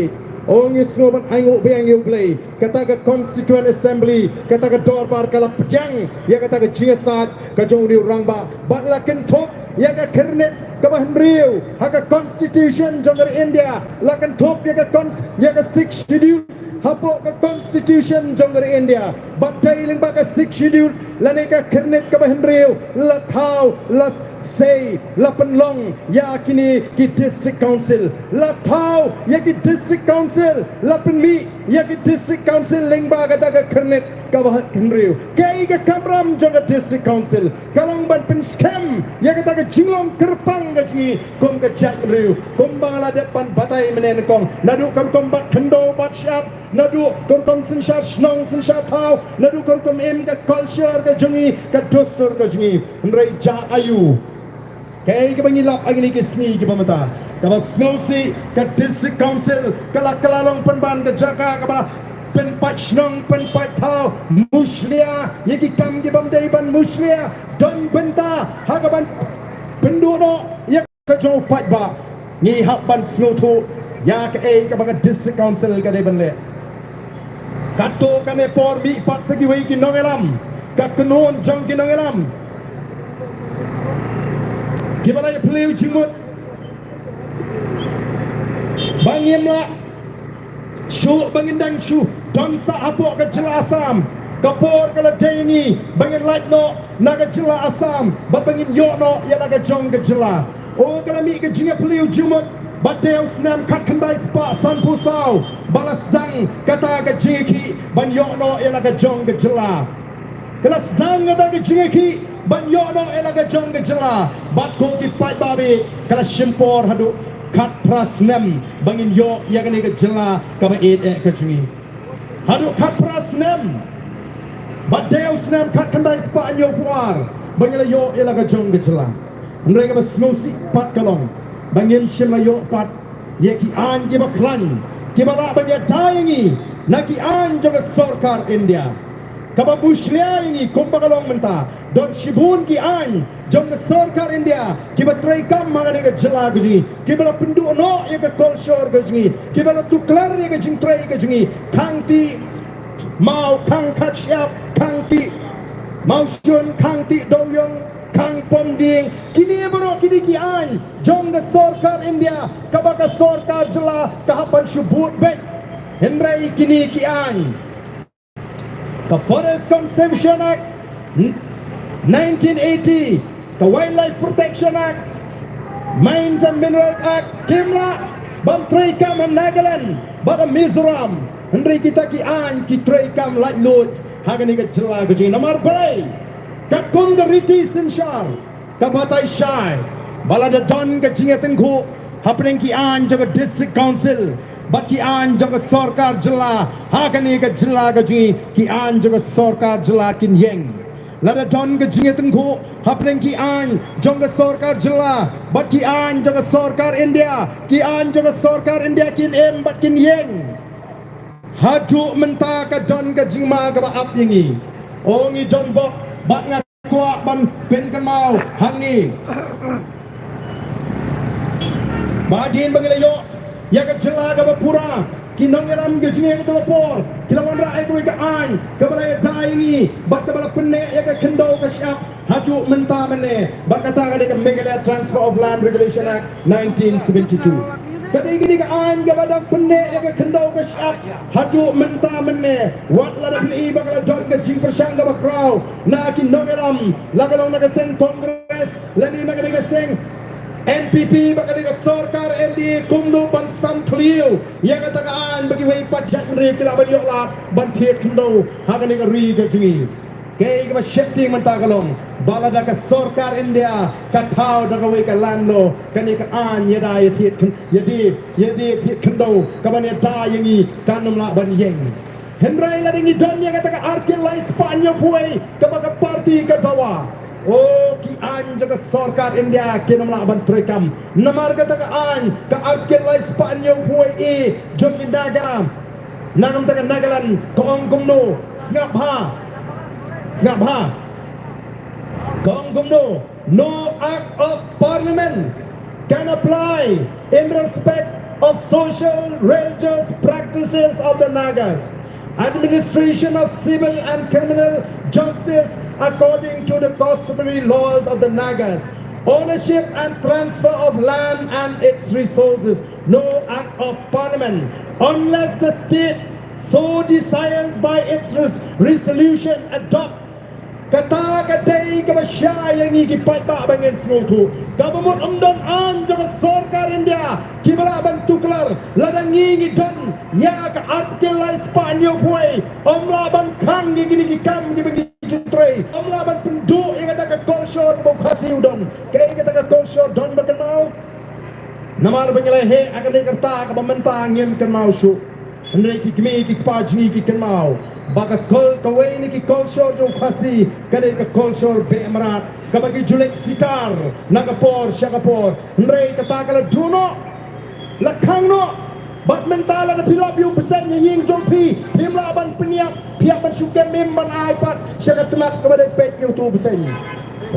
o ngi sngew ban ainguh biang ïa U Blei, kata ka Constituent Assembly, kata ka dorbar ka la pdiang ïa kata ka jingïasaid ka jong une u rangbah bad la kynthup ïa ka khyrnit kaba hynriew ha ka Constitution jong ka ri India, la kynthup ïa ka cons-, ïa ka Sixth Schedule hapoh ka Constitution jong ka ri India. Bad dei lyngba ka Sixth Schedule lane ka khyrnit kaba hynriew la thaw, la sei, la pynlong ïa kine ki District Council, la thaw ïa ki District Council, la pynmih ïa ki District Council lyngba kata ka khyrnit kaba hynriew. Kaei ka kamram jong ka District Council? Ka long ban pynskhem ïa kata ka jinglong kyrpang ka jong ngi kum ka jaitbynriew, kumba la dep ban batai mynne nyngkong, naduh ka rukom bat khyndew bat shyiap, naduh ka rukom synshar shnong synshar thaw, naduh ka rukom im, ka culture ka jong ngi, ka dustur ka jong ngi. Hynrei jia aiu, kaei kaba ngi lap ha kine ki sngi kiba mynta? Kaba sngewsih, ka District Council ka la, ka la long pynban ka jaka kaba pynpait shnong pynpait thaw, mushlia ïa ki kam ki bym dei ban mushlia, don bynta ha kaban pynduh noh ïa ka jong u paidbah. Ngi hap ban sngewthuh ïa kaei kaba ka District Council ka dei ban leh. Katto katne por mih pat sa kiwei ki nongïalam, ka kynhun jong ki nongïalam kiba la ïaphylliew jingmut ba ngim lah shuh ba ngin dang shu don sah hapoh ka jylla Assam. Ka por ka la dei ngi ba ngin lait noh na ka jylla Assam bad ba ngin ïoh noh ïa la ka jong ka jylla. O, ka la mih ka jingïaphylliew jingmut bad dei u snem khatkhyndai spah sanphew saw ba la sdang kata ka jingïakhih ban ïoh noh ïa la ka jong ka jylla. Ka la sdang kata ka jingïakhih ban ïoh noh ïa la ka jong ka jylla. Bad ko ki paidbah, ka la shim por haduh khatphra snem ba ngin ïoh ïa kane ka jylla kaba ïeit eh ka jong ngi. Haduh khatphra snem. Bad dei u snem khatkhyndai spah hynñiewphew ar ba ngin la ïoh ïa la ka jong ka jylla. Hynrei kaba sngewsih pat ka long ba ngim shym la ïoh pat ïa ki aiñ kiba khlaiñ kiba lah ban ïada ïa ngi na ki aiñ jong ka sorkar India. Kaba mushlia ïa ngi kumba ka long mynta, don shibun ki aiñ jong ka sorkar India kiba treikam ha kane ka jylla ka jong ngi, kiba la pynduh noh ïa ka culture ka jong ngi, kiba la tuklar ïa ka jingtrei ka jong ngi. Khang Tih Maw, Khang Khatshyiap, Khang Tih Mawshun, Khang Tih Dewiong, Khang Pom Dieng, kine baroh kine ki aiñ jong ka sorkar India kaba ka sorkar jylla ka hap ban shu bud beit. Hynrei kine ki aiñ, ka Forest Conservation Act, n-, nineteen eighty, ka Wildlife Protection Act, Mines and Minerals Act, kim lah ban treikam ha Nagaland bad ha Mizoram. Hynrei kita ki aiñ ki treikam laitluid ha kane ka jylla ka jong ngi. Namar balei? Katkum ka riti synshar ka batai shai ba lada don ka jingïatyngkhuh hapdeng ki aiñ jong ka District Council bad ki aiñ jong ka sorkar jylla ha kane ka jylla ka jong ngi, ki aiñ jong ka sorkar jylla kin ïeng. Lada don ka jingïatyngkhuh hapdeng ki aiñ jong ka sorkar jylla bad ki aiñ jong ka sorkar India, ki aiñ jong ka sorkar India kin im bad kin ïeng. Haduh mynta ka don ka jingma kaba ap ïa ngi. O, ngi don bok bad nga kwah ban pynkynmaw hangne ba hadien ba ngi la ïoh ïa ka jylla kaba pura, ki nongïalam ka jong ngi ha kato ka por ki la wanrah ïa kawei ka aiñ kaba la ïada ïa ngi bad kaba la pynneh ïa ka khyndew ka shyiap haduh mynta mynne. Bad kata ka dei ka Meghalaya Transfer of Land Regulation Act nineteen seventy-two. Ka dei kane ka aiñ kaba dang pynneh ïa ka khyndew ka shyiap haduh mynta mynne. Wat lada phi i ba ka la don ka jingpyrshang kaba khraw na ki nongïalam, la ka long na ka seng Congress lane na ka dei ka seng N P P bad ka dei ka sorkar M D A, kumno ban sam thliew ïa kata ka aiñ ba kiwei pat jaitbynriew ki lah ban ïoh lad ban thied khyndew ha kane ka ri ka jong ngi. Kaei kaba sheptieng mynta ka long ba lada ka sorkar India ka thaw da kawei ka land law, kane ka aiñ ïada ïa thied khyn-, ïa die, ïa die thied khyndew kaban ïada ïa ngi kan ym lah ban ïeng. Hynrei lada ngi don ïa kata ka article lai spah hynñiewphew wei kaba ka party ka dawa, o, ki aiñ jong ka sorkar India kin ym lah ban treikam. Namar kata ka aiñ, ka article lai spah hynñiewphew wei A jong ki Naga, na ka bynta ka Nagaland, ka ong kumno? Sngap ha. Sngap ha. Ka ong kumno? No act of parliament can apply in respect of social, religious practices of the Nagas, administration of civil and criminal justice according to the customary laws of the Nagas, ownership and transfer of land and its resources. No act of parliament, unless the state so desires by its res-, resolution, adopt. Kata ka dei kaba shai ïa ngi ki paidbah ba ngin sngewthuh. Kaba mut ym don aiñ jong ka sorkar India kiba lah ban tuklar. Lada ngi ngi don ïa ka article lai spah hynñiewphew wei, ym lah ban khang ïa kine ki kam kiba ngi ju trei. Ym lah ban pynduh ïa kata ka culture ba u Khasi u don. Kaei kata ka culture, don ba kynmaw? Namar ba ngi la heh ha kane ka rta kaba mynta ngim kynmaw shuh. Hynrei ki kmie ki kpa jong ngi ki kynmaw ba ka kol-, kawei na ki culture jong u Khasi ka dei ka culture beh mrad, kaba ki ju leit sikar na ka por sha ka por. Hynrei kata ka la duh noh, la khang noh. Bad mynta lada phi lap ïa u bseiñ ha ïing jong phi, phim lah ban pynïap, phi hap ban shu kem im ban ai pat sha ka tnat kaba dei peit ïa utu u bseiñ.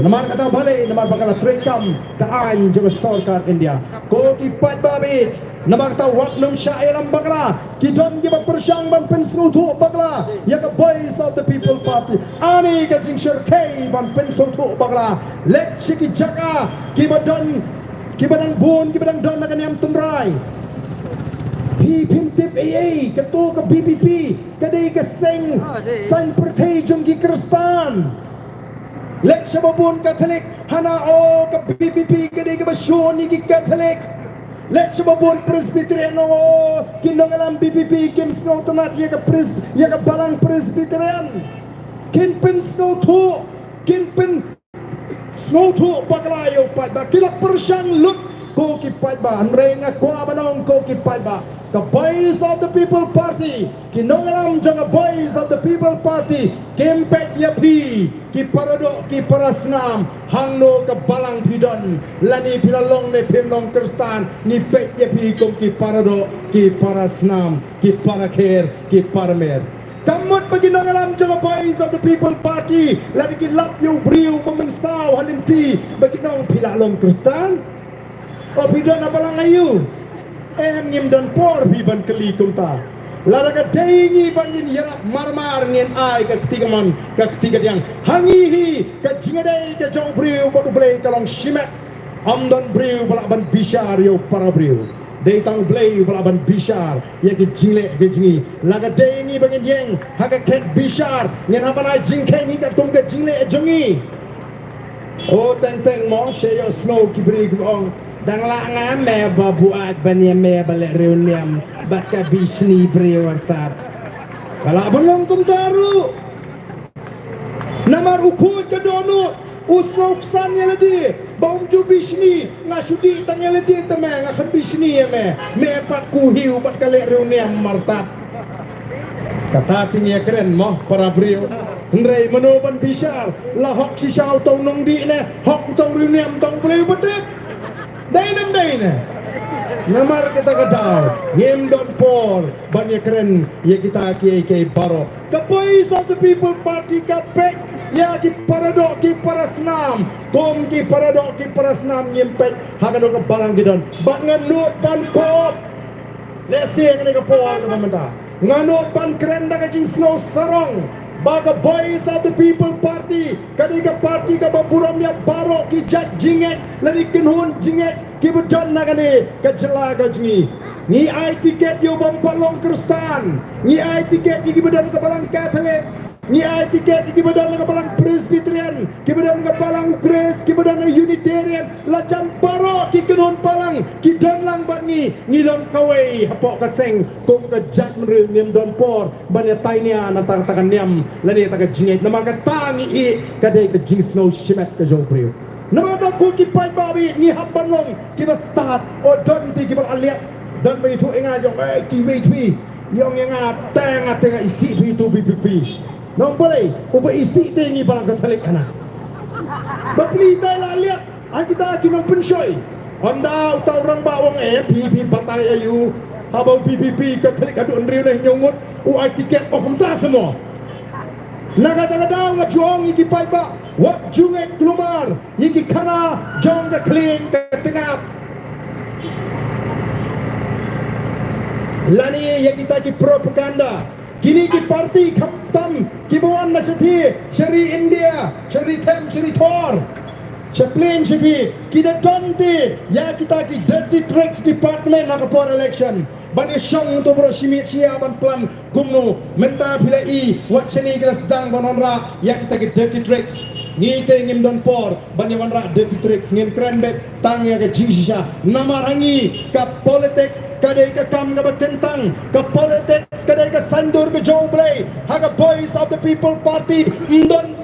Namar kata balei? Namar ba ka la treikam ka aiñ jong ka sorkar India. Ko ki paidbah ba ïeit, namar kata wat nym shah ïalam bakla. Ki don kiba pyrshang ban pynsngewthuh bakla ïa ka Voice of the People Party. Ani ka jingshyrkhei ban pynsngewthuh bakla. Leit sha ki jaka kiba don, kiba dang bun, kiba dang don na ka niam tynrai. Phi phim tip ei ei, kato ka V P P ka dei ka seng saiñ pyrthei jong ki Khristan. Leit sha ba bun Katholik, hana, o, ka V P P ka dei kaba shun ïa ki Katholik. Leit sha ba bun Presbyterian, o, ki nongïalam V P P kim sngewtynnat ïa ka pres-, ïa ka balang Presbyterian. Kin pynsngewthuh, kin pynsngewthuh bakla ïa u paidbah. Ki la pyrshang lut ko ki paidbah. Hynrei nga kwah ban ong ko ki paidbah, ka Voice of the People Party, ki nongïalam jong ka Voice of the People Party kim peit ïa phi ki paradoh ki parasnam, hangno ka balang phi don. Lane phi la long ne phim long Khristan, ngi peit ïa phi kum ki paradoh ki parasnam, ki parakher, ki paramer. Kam mut ba ki nongïalam jong ka Voice of the People Party, lada ki lap ïa u briew ba mynsaw ha lynti, ba kin ong phi la long Khristan? O, phi don ha balang aïu? Em, ngim don por phi ban kylli kumta. Lada ka dei ngi ba ngin ïarap marmar, ngin ai ka kti kamon, ka kti kadiang. Ha ngi hi ka jingïadei ka jong u briew bad U Blei ka long shimet. Ym don briew ba lah ban bishar ïa u para briew. Dei tang U Blei uba lah ban bishar ïa ki jingleh ki jong ngi. Lada ka dei ngi ba ngin ïeng ha ka khet bishar, ngin hap ban ai jingkheiñ hi katkum ka jingleh jong ngi. O, teng teng mo, sha ïohsngew ki briew kiba ong, dang lah nga me ba buaid ban ïa me ba leh riewniam bad ka bishni briew artat. Ka lah ban long kumta ruh. Namar u khuid ka dohnud, u sngewksan ïa lade ba um ju bishni. Nga shu dih tang ïa lade te me, nga khlem bishni ïa me. Me pat ku hiew bad ka leh riewniam martat. Kata te ngi ïakren mo para briew. Hynrei mano ban bishar, la hok shisha uto u nongdih ne hok uto u riewniam, uto U Blei u ba tip. Dei ne ym dei ne? Namar kata ka daw ngim don por ban ïakren ïa kita kiei kiei baroh. Ka Voice of the People Party ka peit ïa ki paradoh ki parasnam. Kum ki paradoh ki parasnam ngim peit ha kano ka balang ki don. Bad nga nud ban kop. Lehse ha kane ka por kaba mynta nga nud ban kren da ka jingsngew sarong ba ka Voice of the People Party ka dei ka party kaba burom ïa baroh ki jait jingngeit lane kynhun jingngeit kiba don na kane ka jylla ka jong ngi. Ngi ai tiket ïa u bym pat long Khristan. Ngi ai tiket ïa kiba don ka balang Katholik. Ngi ai tiket ïa kiba don na ka balang Presbyterian, kiba don na ka balang Khrist, kiba don na Unitarian, la jan baroh ki kynhun balang ki don lang bad ngi, ngi don kawei hapoh ka seng, kum ka jaitbynriew ngim don por ban ïa tainia na kata ka niam lane kata ka jingngeit. Namar kata ngi ïohi ka dei ka jingsngew shimet ka jong u briew. Namar da ko ki paidbah ba ngi hap ban long kiba stad, o don te kiba la liat, don ba ïathuh ïa nga jong, eh, ki wei twi, ïong ïa nga tang, tang isih phi tu VPP. Nong balei, uba isih te ngi balang Katholik hana. Bapli tai la liat, ai kita ki nong pynshoi. Ynda uta u rangbah u ong, eh, phi, phi batai aiu. Haba u VPP Katholik haduh hynriew ne hynñiew ngut, u ai tiket, oh, kumta semua. Na kata ka daw nga ju ong ïa ki paidbah, wat ju ngeit kulmar ïa ki khana jong ka khlieng ka tngap lane ïa kita ki propaganda. Kine ki parti khamtam kiba wan na shathie, sha ri India, sha ri them, sha ri thor, sha plane, sha phi, ki da don te ïa kita ki dirty tricks department ha ka por election. Ban ïa shong to baroh shi miet shi ïa ban plan kumno. Mynta phi la i wat shane ki la sdang ban wanrah ïa kita ki dirty tricks. Ngi te ngim don por ban ïa wanrah dirty tricks, ngin kren beit tang ïa ka jingshisha. Namar ha ngi ka politics ka dei ka kam kaba kyntang, ka politics ka dei ka saiñdur ka jong U Blei. Ha ka Voice of the People Party ym don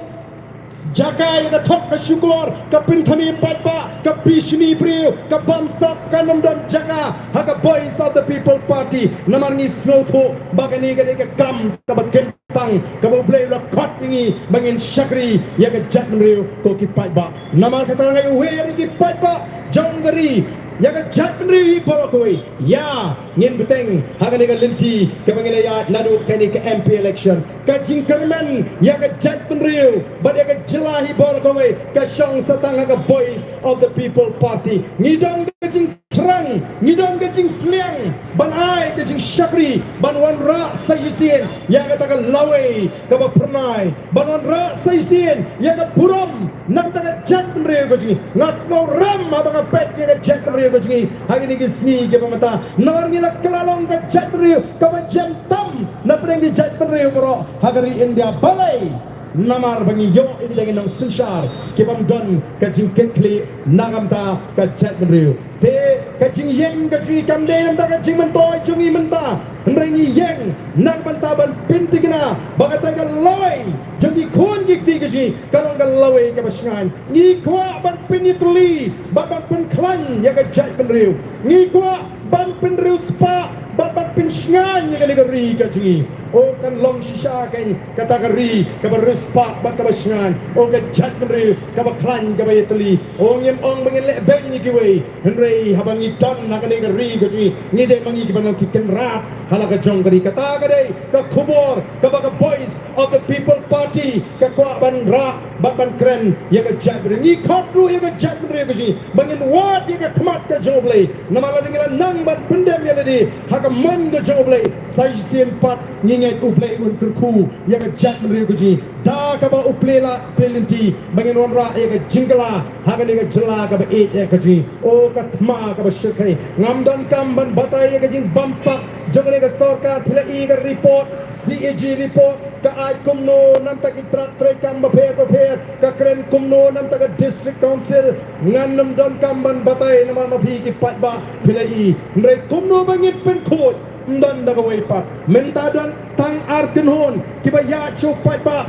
jaka ïa ka thok ka shukor, ka pynthame paidbah, ka pynshni briew, ka bamsap, kam don jaka ha ka Voice of the People Party. Namar ngi sngewthuh ba kane ka dei ka kam kaba kyntang, kaba U Blei u la khot ïa ngi ba ngin shakri ïa ka jaitbynriew, ko ki paidbah. Namar kata nga ïa wer ïa ki paidbah jong ka ri, ïa ka jaitbynriew hi baroh kawei. Ïa, ngin bteng ha kane ka lynti kaba ngi la ïaid naduh kane ka M P election. Ka jingkyrmen ïa ka jaitbynriew bad ïa ka jylla hi baroh kawei ka shong sa tang ha ka Voice of the People Party. Ngi don ka jingthrang, ngi don ka jingsliang ban ai ka jingshakri, ban wanrah sa shisien ïa kata ka lawei kaba phyrnai, ban wanrah sa shisien ïa ka burom na kata ka jaitbynriew ka jong ngi. Nga sngewrem haba nga peit ïa ka jaitbynriew ka jong ngi ha kine ki sngi kiba mynta. Namar ngi la kylla long ka jaitbynriew kaba jem tam na pdeng ki jaitbynriew baroh ha ka ri India. Balei? Namar ba ngi ïoh ïa kita ki nongsynshar ki bym don ka jingkitkhlieh na ka bynta ka jaitbynriew. Te ka jingïeng ka jong ngi kam dei na ka bynta ka jingmyntoi jong ngi mynta, hynrei ngi ïeng na ka bynta ban pynthikna ba kata ka lawei jong ki khun ki kti ka jong ngi ka long ka lawei kaba shngaiñ. Ngi kwah ban pynïatylli bad ban pynkhlaiñ ïa ka jaitbynriew. Ngi kwah ban pynriewspah bad ban pynshngaiñ ïa kane ka ri ka jong ngi. O, kan long shisha kein kata ka ri kaba riewspah bad kaba shngaiñ. O, ka jaitbynriew kaba khlaiñ kaba ïatylli. O, ngim ong ba ngin leh beiñ ïa kiwei, hynrei haba ngi don ha kane ka ri ka jong ngi, ngi dei ma ngi kiba long ki kynrad ha la ka jong ka ri. Kata ka dei ka khubor kaba ka Voice of the People Party ka kwah ban rah bad ban kren ïa ka jaitbynriew. Ngi khot ruh ïa ka jaitbynriew ka jong ngi ba ngin wad ïa ka khmat ka jong U Blei. Namar lada ngi la nang ban pyndem ïa lade ha ka mon ka jong U Blei, sa shisien pat ngi ngeit U Blei un kyrkhu ïa ka jaitbynriew ka jong ngi. Da kaba U Blei la plie lynti ba ngin wanrah ïa ka jingkylla ha kane ka jylla kaba ïeit ïa ka jong ngi. O, ka thma kaba shyrkhei. Ngam donkam ban batai ïa ka jingbamsap jong kane ka sorkar. Phi la i ka report, C A G report, ka ai kumno na ka bynta ki trat treikam bapher bapher, ka kren kumno na ka bynta ka District Council. Ngan nym donkam ban batai namar ma phi ki paidbah phi la i. Hynrei kumno ba ngin pynkhuid, ym don da kawei pat. Mynta don tang ar kynhun kiba ïaid sha u paidbah,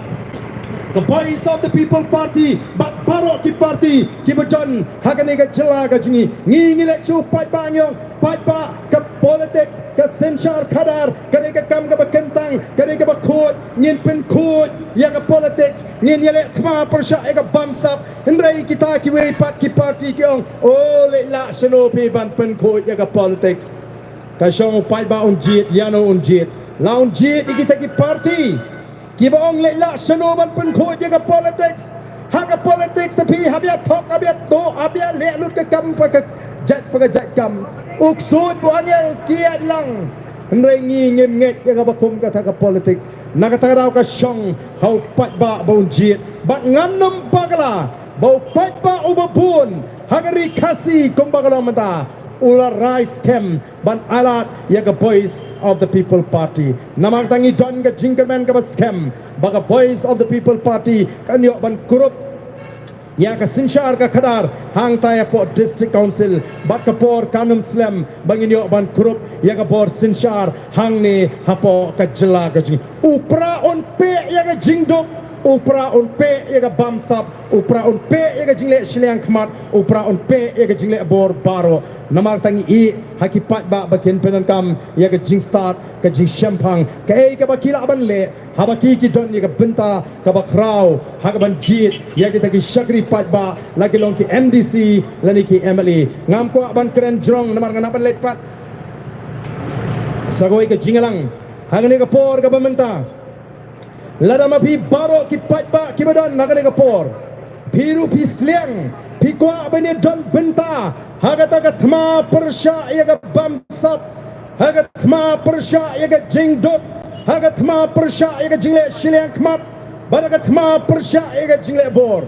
ka Voice of the People Party bad baroh ki party kiba don ha kane ka jylla ka jong ngi. Ngi, ngi leit sha u paidbah, ngi ong, paidbah, ka politics, ka synshar khadar ka dei ka kam kaba kyntang, ka dei kaba khuid. Ngin pynkhuid ïa ka politics, ngin ïaleh thma pyrshah ïa ka bamsap. Hynrei kita kiwei pat ki party ki ong, o, leit lah shano phi ban pynkhuid ïa ka politics. Ka shong u paidbah un jied, ïano un jied? La un jied ïa kita ki party kiba ong leit lah shano ban pynkhuid ïa ka politics. Ha ka politics te phi hap ïa thok, hap ïa tuh, hap ïa leh lut ka kam pa ka jait, pa ka jait kam. U ksuid, u angel ki ïaid lang. Hynrei ngi ngim ngeit ïa kaba kum kata ka politics. Na kata ka daw ka shong ha u paidbah ba un jied. Bad ngan nym bakla ba u paidbah uba bun ha ka ri Khasi kumba ka long mynta, u la rai skhem ban ailad ïa ka Voice of the People Party. Namar tang ngi don ka jingkyrmen kaba skhem ba ka Voice of the People Party kan ïoh ban kurup ïa ka synshar ka khadar hangta ïa poh District Council, bad ka por kan ym slem ba ngin ïoh ban kurup ïa ka bor synshar hangne hapoh ka jylla ka jong ngi. U Pra un peh ïa ka jingduk, u Pra un peh ïa ka bamsap, u Pra un peh ïa ka jingleh shiliang khmat, u Pra un peh ïa ka jingleh bor baroh. Namar tang ngi ïohi ha ki paidbah ba kin pyndonkam ïa ka jingstad, ka jingshemphang, kaei kaba ki lah ban leh, haba ki ki don ïa ka bynta kaba khraw ha kaban jied ïa kita ki shakri paidbah, la ki long ki M D C lane ki M L A. Ngam kwah ban kren jrong namar nga nang ban leit pat sa kawei ka jingïalang ha kane ka por kaba mynta. Lada ma phi baroh ki paidbah kiba don ha kane ka por, phi ruh phi sliang, phi kwah ban ïadon bynta ha kata ka thma pyrshah ïa ka bamsap, ha ka thma pyrshah ïa ka jingduk, ha ka thma pyrshah ïa ka jingleh shiliang khmat, bad ha ka thma pyrshah ïa ka jingleh bor.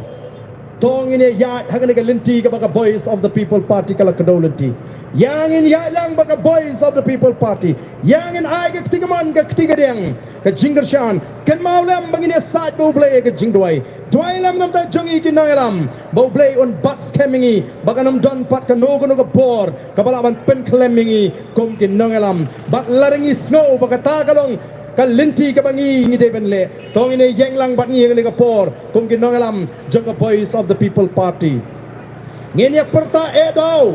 To ngin ïaid ha kane ka lynti kaba ka Voice of the People Party ka la kdew lynti. Ïa ngin ïaid lang bad ka Voice of the People Party. Ïa ngin ai ka kti kamon ka kti kadiang, ka jingkyrshan. Kynmaw lem ba ngin ïasaid bad U Blei ïa ka jingduwai. Duwai lem namar jong ngi ki nongïalam, ba U Blei un bat skhem ïa ngi, ba kan ym don pat kano kano ka bor kaba lah ban pynkhlem ïa ngi kum ki nongïalam. Bad lada ngi sngew ba kata ka long ka lynti kaba ngi ngi dei ban leh, to ngin ïeng lang bad ngi ha kane ka por kum ki nongïalam jong ka Voice of the People Party. Ngin ïa pyrta eh daw,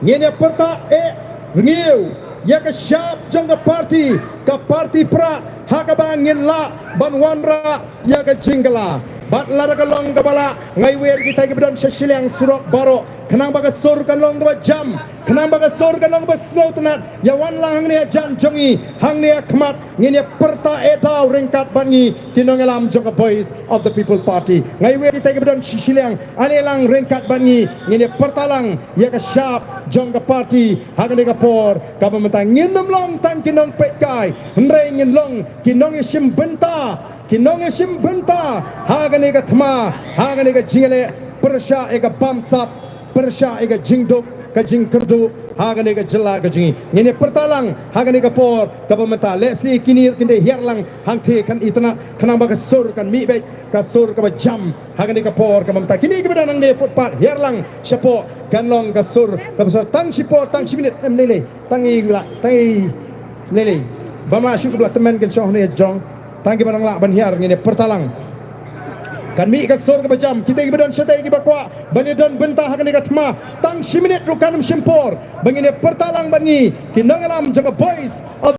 ngin ïa pyrta eh rngiew ïa ka shap jong ka party, ka party Pra, ha kaba ngin lah ban wanrah ïa ka jingkylla. Bad lada ka long kaba lah, nga iwei kita kiba don sha shiliang surok baroh, khnang ba ka sur kan long kaba jam, khnang ba ka sur kan long kaba sngewtynnat. Ïa wan lang hangne hajan jong ngi, hangne ha khmat, ngin ïa pyrta eh daw ryngkat bad ngi ki nongïalam jong ka Voice of the People Party. Nga iwei kita kiba don sha shiliang, ale lang ryngkat bad ngi, ngin ïa pyrta lang ïa ka shap jong ka party ha kane ka por kaba mynta. Ngin ym long tang ki nongpeitkai, hynrei ngin long ki nongïashim bynta, ki nongïashim bynta ha kane ka thma, ha kane ka jingleh pyrshah ïa ka bamsap, pyrshah ïa ka jingduk, ka jingkyrduh ha kane ka jylla ka jong ngi. Ngin ïa pyrta lang ha kane ka por kaba mynta. Lehse kine ruh kin dei hiar lang hangtei, kan itynnat, khnang ba ka sur kan mih beit, ka sur kaba jam ha kane ka por kaba mynta. Kine kiba don hangne footpath, hiar lang shapoh, kan long ka sur kaba sor. Tang shipor, tang shi minit, em lei lei, tang i la, tang i lei lei. Bym lah shuh kaba la tymmen kan shong hangne jrong. Tang kiba dang lah ban hiar, ngin ïa pyrta lang. Kan mih ka sur kaba jam, kita kiba don shatei kiba kwah ban ïadon bynta ha kane ka thma, tang shi minit ruh kan ym shim por ba ngin ïa pyrta lang bad ngi ki nongïalam jong ka Voice of